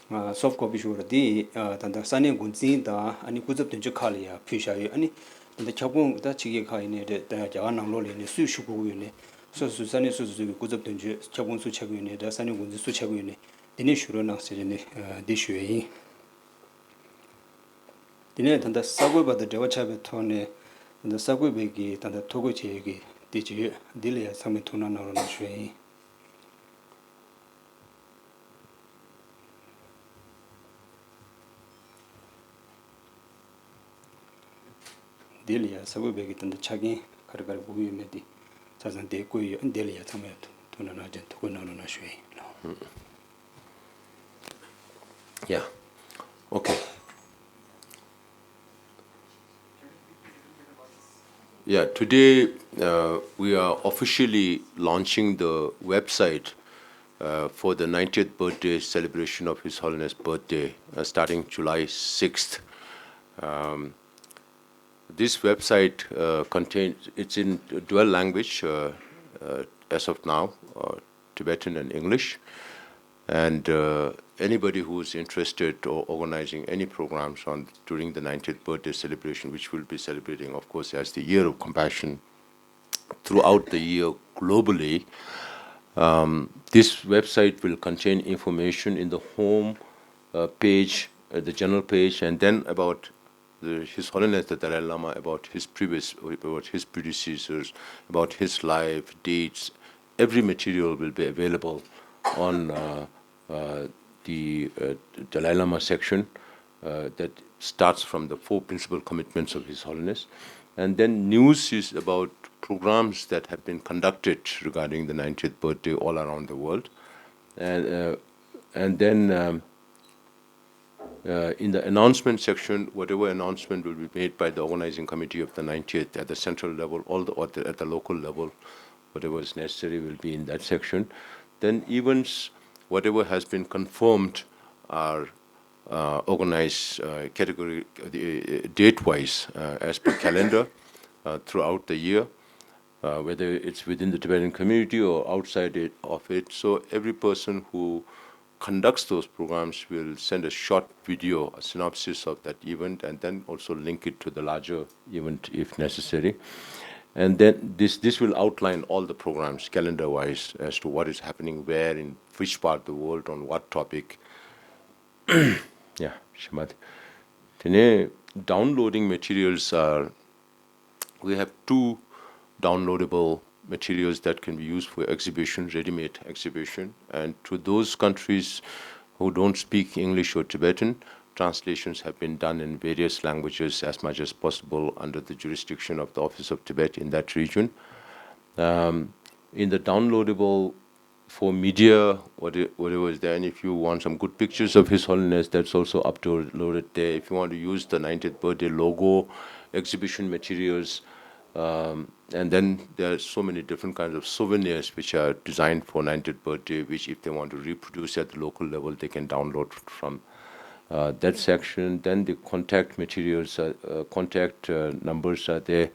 ཨ་སོབ་ཀོ་པི་ཞུ་བ་རེད། འདི་ཨ་ད་ལྟ་ས་གནས་འགོ་འཛིན་དང་ཨ་ནི་སྐུ་ཚབ་དོན་གཅོད་ཁག་ལ་ཡང་ཕུལ་བཞག་ཡོད། ཨ་ནི་ད་ལྟ་ཁྱབ་ཁོངས་ད་ཕྱི་རྒྱལ་ཁག་ཡིན་ནའི་རེད། ད་རྒྱ་གར་ནང་ལོགས་ལ་ཡིན་ནའི་སུས་ཞུ་དགོས་ཀྱི་ཡོད་ནའི་སོ་སོ་ས་གནས་སོ་སོ་སོ་གི་སྐུ་ཚབ་དོན་གཅོད་ཁྱབ་ཁོངས་སུ་ཆགས་ཀྱི་ཡོད་ནའི་ད་ས་གནས་འགོ་འཛིན་སུ་ཆགས་ཀྱི་ཡོད་ནའི་འདི་ནས་ཞུ་རོགས་གནང་ཟེར་ནས་འདི་ཞུ་ཡ་ཡིན། དེ་ནས་ད་ལྟ་གསར་འགོད་པ་དང་འབྲེལ་བ་ཆགས་པའི་ཐོག་ནས་ད་ལྟ་གསར་འགོད་པའི་གི་ད་ལྟ་ཐོ་འགོད་བྱེད་ཡས་ཀྱི་འདི་ཅིག་ཡོད། འདི་ལ་ཡང་ཚང་མས་ཐུགས་སྣང་གནང་རོགས་གནང་ཞུ་ཡ་ཡིན། འདི་ལ་ཡང་གསར་འགོད་པའི་གི་ད་ལྟ་ཆ་རྐྱེན་ག་རེ་ག་རེ་དགོས་ཀྱི་ཡོད་མེད་འདི་ཆ་ཚང་འདི་བཀོད་ཡོད། འདི་ལ་ཡང་ཚང་མས་ཐུགས་སྣང་གནང་བྱས་ཐུགས་ཁུར་གནང་རོགས་གནང་ཞུ་ཡ་ཡིན། Yeah. Okay. Yeah, today uh, we are officially launching the website uh, for the ninetieth birthday celebration of His Holiness birthday uh, starting July sixth. Um, this website uh, contains, it's in dual language uh, uh, as of now, uh, Tibetan and English. And uh, anybody who is interested or organizing any programs on during the ninetieth birthday celebration, which we'll be celebrating, of course, as the year of compassion throughout the year globally, um, this website will contain information in the home uh, page, uh, the general page, and then about the, His Holiness the Dalai Lama, about his previous, about his predecessors, about his life, deeds. Every material will be available on uh, uh, the uh, Dalai Lama section uh, that starts from the four principal commitments of His Holiness. And then news is about programs that have been conducted regarding the ninetieth birthday all around the world. And, uh, and then um, uh, in the announcement section, whatever announcement will be made by the organizing committee of the ninetieth at the central level, all the, or the, at the local level, whatever is necessary will be in that section. Then events, whatever has been confirmed, are uh, organized uh, category uh, date-wise uh, as per calendar uh, throughout the year. uh, whether it's within the Tibetan community or outside it, of it. So every person who conducts those programs will send a short video, a synopsis of that event, and then also link it to the larger event if necessary. And then this, this will outline all the programs calendar-wise as to what is happening where, in which part of the world, on what topic. Yeah, Shrimati. Then downloading materials are, we have two downloadable materials that can be used for exhibition, ready-made exhibition. And to those countries who don't speak English or Tibetan, translations have been done in various languages as much as possible under the jurisdiction of the Office of Tibet in that region. Um, in the downloadable for media, what- whatever is there. And if you want some good pictures of His Holiness, that's also uploaded there. If you want to use the ninetieth birthday logo, exhibition materials, um, and then there are so many different kinds of souvenirs which are designed for ninetieth birthday, which if they want to reproduce at the local level, they can download from uh, that section. Then the contact materials, are, uh, contact uh, numbers are there.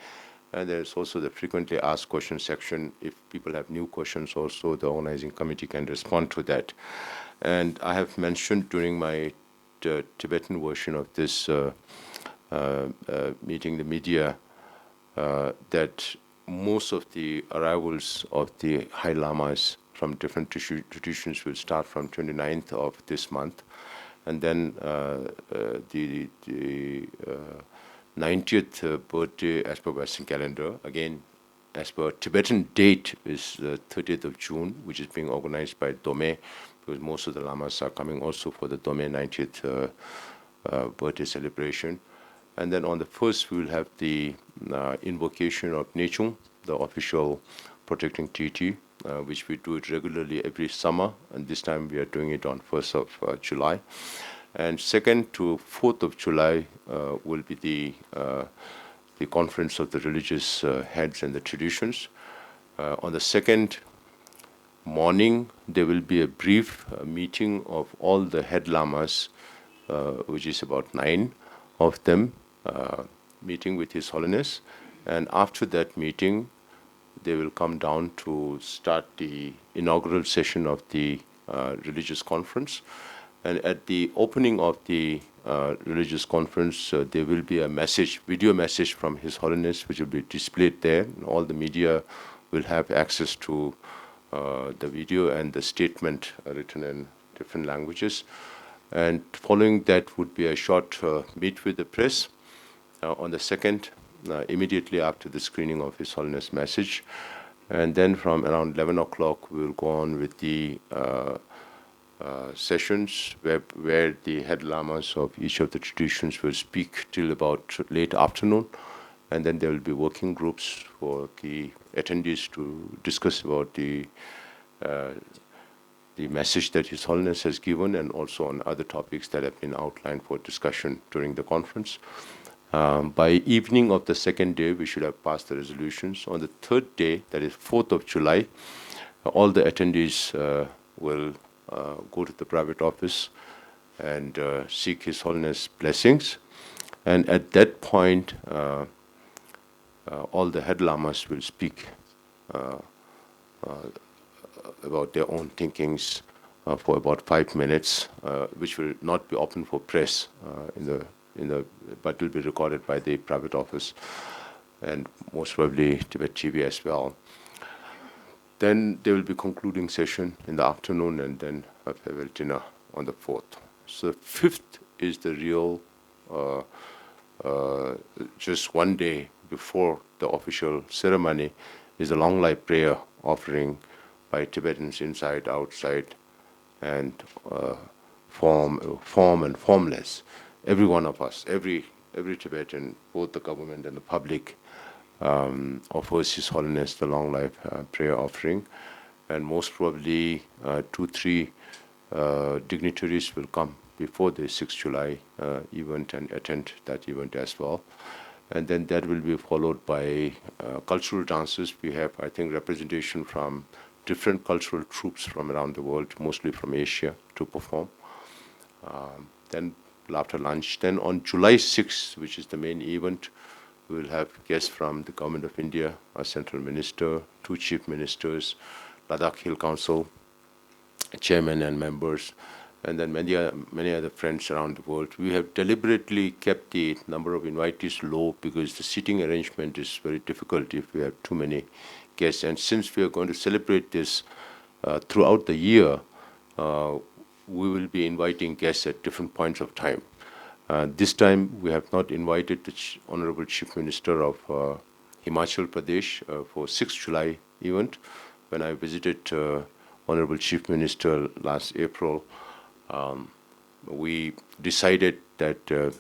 And there's also the frequently asked questions section. If people have new questions also, the organizing committee can respond to that. And I have mentioned during my uh, Tibetan version of this uh, uh, uh, meeting, the media, uh, that most of the arrivals of the High Lamas from different tradi- traditions will start from twenty-ninth of this month. And then uh, uh, the, the uh, ninetieth uh, birthday as per Western calendar, again, as per Tibetan date, is the thirtieth of June, which is being organized by Dome, because most of the Lamas are coming also for the Dome ninetieth uh, uh, birthday celebration. And then on the first, we will have the uh, invocation of Nechung, the official protecting deity, uh, which we do it regularly every summer, and this time we are doing it on first of uh, July. And second to fourth of July uh, will be the uh, the conference of the religious uh, heads and the traditions. Uh, on the second morning, there will be a brief uh, meeting of all the head lamas, uh, which is about nine of them, uh, meeting with His Holiness. And after that meeting, they will come down to start the inaugural session of the uh, religious conference. And at the opening of the uh, religious conference, uh, there will be a message, video message from His Holiness, which will be displayed there. And all the media will have access to uh, the video and the statement uh, written in different languages. And following that would be a short uh, meet with the press uh, on the second, uh, immediately after the screening of His Holiness' message. And then from around eleven o'clock, we will go on with the uh, uh, sessions where, where the head lamas of each of the traditions will speak till about late afternoon. And then there will be working groups for the attendees to discuss about the uh, the message that His Holiness has given and also on other topics that have been outlined for discussion during the conference. Um, by evening of the second day, we should have passed the resolutions. On the third day, that is fourth of July, uh, all the attendees uh, will uh, go to the private office and uh, seek His Holiness' blessings. And at that point, uh, uh, all the head lamas will speak uh, uh, about their own thinkings uh, for about five minutes, uh, which will not be open for press uh, in the in the but will be recorded by the private office and most probably Tibet T V as well. Then there will be concluding session in the afternoon and then a farewell dinner on the fourth. So fifth is the real uh, uh, just one day before the official ceremony is a long life prayer offering by Tibetans inside, outside, and uh, form, form and formless. Every one of us, every every Tibetan, both the government and the public, um, offers His Holiness the long life uh, prayer offering, and most probably uh, two, three uh, dignitaries will come before the sixth July uh, event and attend that event as well. And then that will be followed by uh, cultural dances. We have, I think, representation from different cultural troupes from around the world, mostly from Asia, to perform. Um, then after lunch, then on July sixth, which is the main event, We'll have guests from the Government of India, our central minister, two chief ministers, Ladakh Hill Council chairman and members, and then many, uh, many other friends around the world. We have deliberately kept the number of invitees low because the seating arrangement is very difficult if we have too many guests. And since we are going to celebrate this uh, throughout the year, uh, we will be inviting guests at different points of time. Uh, this time, we have not invited the Ch- Honorable Chief Minister of uh, Himachal Pradesh uh, for sixth July event. When I visited uh, Honorable Chief Minister last April, um, we decided that uh,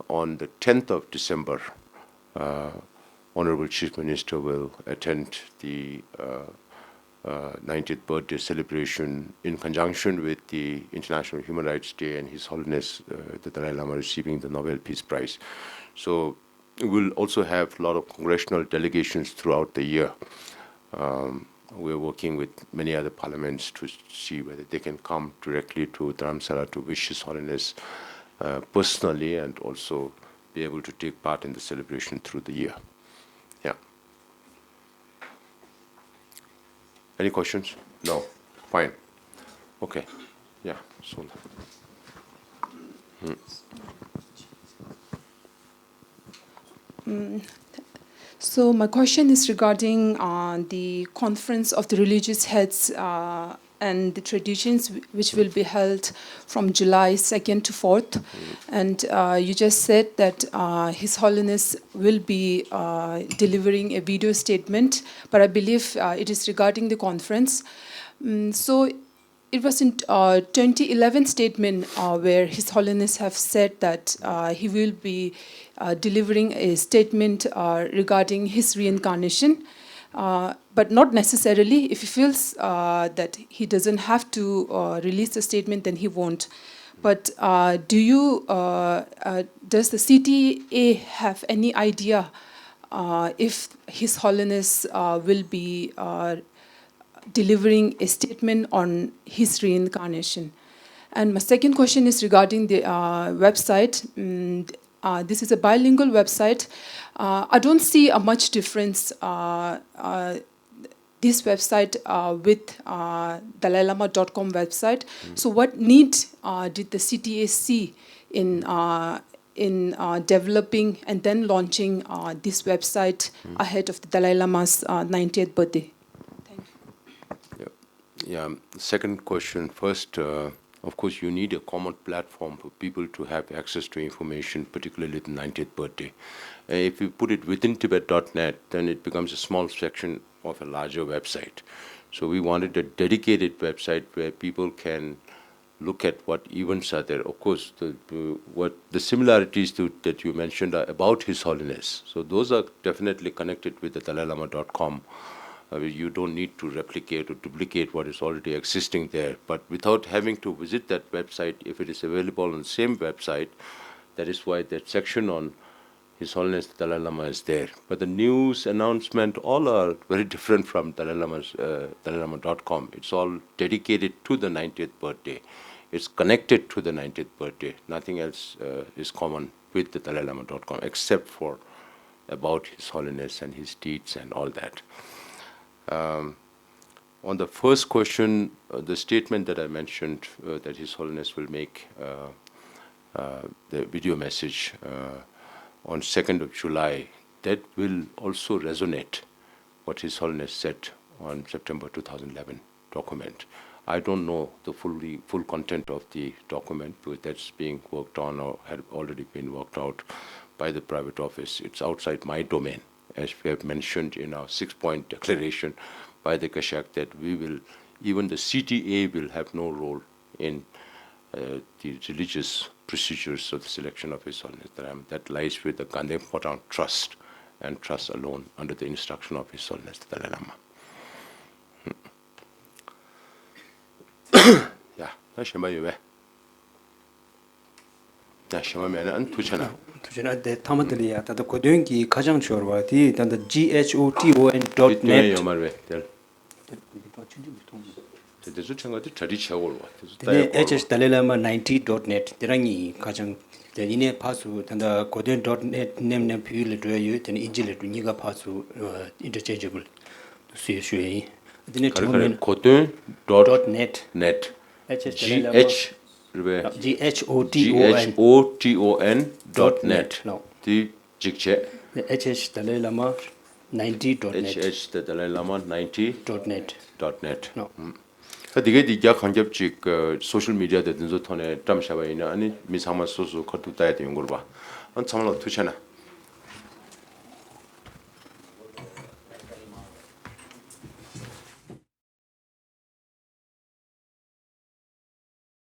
on the tenth of December, uh, Honorable Chief Minister will attend the uh, uh, ninetieth birthday celebration in conjunction with the International Human Rights Day and His Holiness uh, the Dalai Lama receiving the Nobel Peace Prize. So we'll also have a lot of congressional delegations throughout the year. Um, we're working with many other parliaments to see whether they can come directly to Dharamsala to wish His Holiness uh, personally and also be able to take part in the celebration through the year. Yeah. Any questions? No. Fine. Okay. Yeah. So. So my question is regarding uh, the conference of the religious heads uh, and the traditions, wh- which will be held from July second to fourth. And uh, you just said that uh, His Holiness will be uh, delivering a video statement, but I believe uh, it is regarding the conference. Mm, so it was in uh, twenty eleven statement uh, where His Holiness have said that uh, he will be uh, delivering a statement uh, regarding his reincarnation, uh, but not necessarily. If he feels uh, that he doesn't have to uh, release the statement, then he won't. But uh, do you, uh, uh, does the C T A have any idea uh, if His Holiness uh, will be uh, delivering a statement on his reincarnation? And my second question is regarding the uh, website. Mm, uh, this is a bilingual website. Uh, I don't see a much difference uh, uh, this website uh, with uh, dalai lama dot com website. So what need uh, did the C T A see in uh, in uh, developing and then launching uh, this website ahead of the Dalai Lama's uh, ninetieth birthday? Thank you. Yeah. Yeah. Second question first. Uh, of course, you need a common platform for people to have access to information, particularly the ninetieth birthday. Uh, if you put it within Tibet dot net, then it becomes a small section of a larger website. So we wanted a dedicated website where people can look at what events are there. Of course, the, the- what the similarities to, that you mentioned are about His Holiness. So those are definitely connected with the Dalai Lama dot com. Uh, you don't need to replicate or duplicate what is already existing there. But without having to visit that website, if it is available on the same website, that is why that section on His Holiness the Dalai Lama is there. But the news announcement all are very different from Dalai Lama's, uh, dalai lama dot com. It's all dedicated to the ninetieth birthday. It's connected to the ninetieth birthday. Nothing else uh, is common with the dalai lama dot com except for about His Holiness and his deeds and all that. Um, on the first question, uh, the statement that I mentioned uh, that His Holiness will make uh, uh, the video message uh, on second of July, that will also resonate what His Holiness said on September two thousand eleven document. I don't know the fully, full content of the document because that's being worked on or had already been worked out by the private office. It's outside my domain, as we have mentioned in our six-point declaration by the Kashak, that we will, even the C T A will have no role in uh, the religious procedures of the selection of His Holiness the Dalai Lama. That lies with the Ganden Phodrang Trust and Trust alone under the instruction of His Holiness the Dalai Lama. ཡ། ད་གཞན་པ་ཡོད་པས། ཡ། གཞན་པ་མེད་ན་ཨ་ནི་ཐུགས་རྗེ་གནང་། ཐུགས་རྗེ་གནང་། དེ་ཐ་མ་དེ་ལ་ཡ་ད་ལྟ་གོ་དོན་གྱི་ཁ་བྱང་འབྱོར་བ་དེ་ད་ལྟ་G H O T O N dot net ཡོད་མ་རེད་པས་དེ་ལ། དེ་དེ་ཚོ་ཕྲན་ཁ་དེ་གྲ་སྒྲིག་བྱེད་དགོས་རེད་པ། དེ་ཚོ་ལྟ་ཡག་དེ་ནས་H H Dalai Lama ninety dot net དེ་རང་གཉིས་ཁ་བྱང་ དེ་ཡིན་ནའི་ཕར་ཚུར་ད་ལྟ་གོ་དོན་dot net ནས་ནས་བོད་ཡིག་ལ་འགྲོ་ཡ་ཡོད། དེ་ནས་ཨིན་ཇི་ལ་འགྲོ། གཉིས་ཀ་ཕར་ཚུར་interchangeable་ཟེར་ཞུ་ཡ་ཡིན། དེ་ནས་ག་རེ་ག་རེ། གོ་དོན་dot net net H H G H རེད་པས། G H O T O N G H O T O N dot net ནོ། དེ་གཅིག་བྱས། H H དཱ་ལའི་བླ་མ་ninety dot net H H དཱ་ལའི་བླ་མ ninety dot net dot net ནོ། ད་དེ་གའི་དེ་རྒྱ་གང་རྒྱབ་ཅིག་social media དང་དེ་ཚོ་ཐོག་ནས་བཀྲམ་བཞག་པ་ཡིན་ན། ཨ་ནི་མི་ཚང་མ་སོ་སོ་ཁ་ཐུག་ལྟ་ཡ་དེ་ཡོང་གི་རེད་པ། ཨ་ཚང་མ་ལ་ཐུགས་རྗེ་ཆེ་གནང་།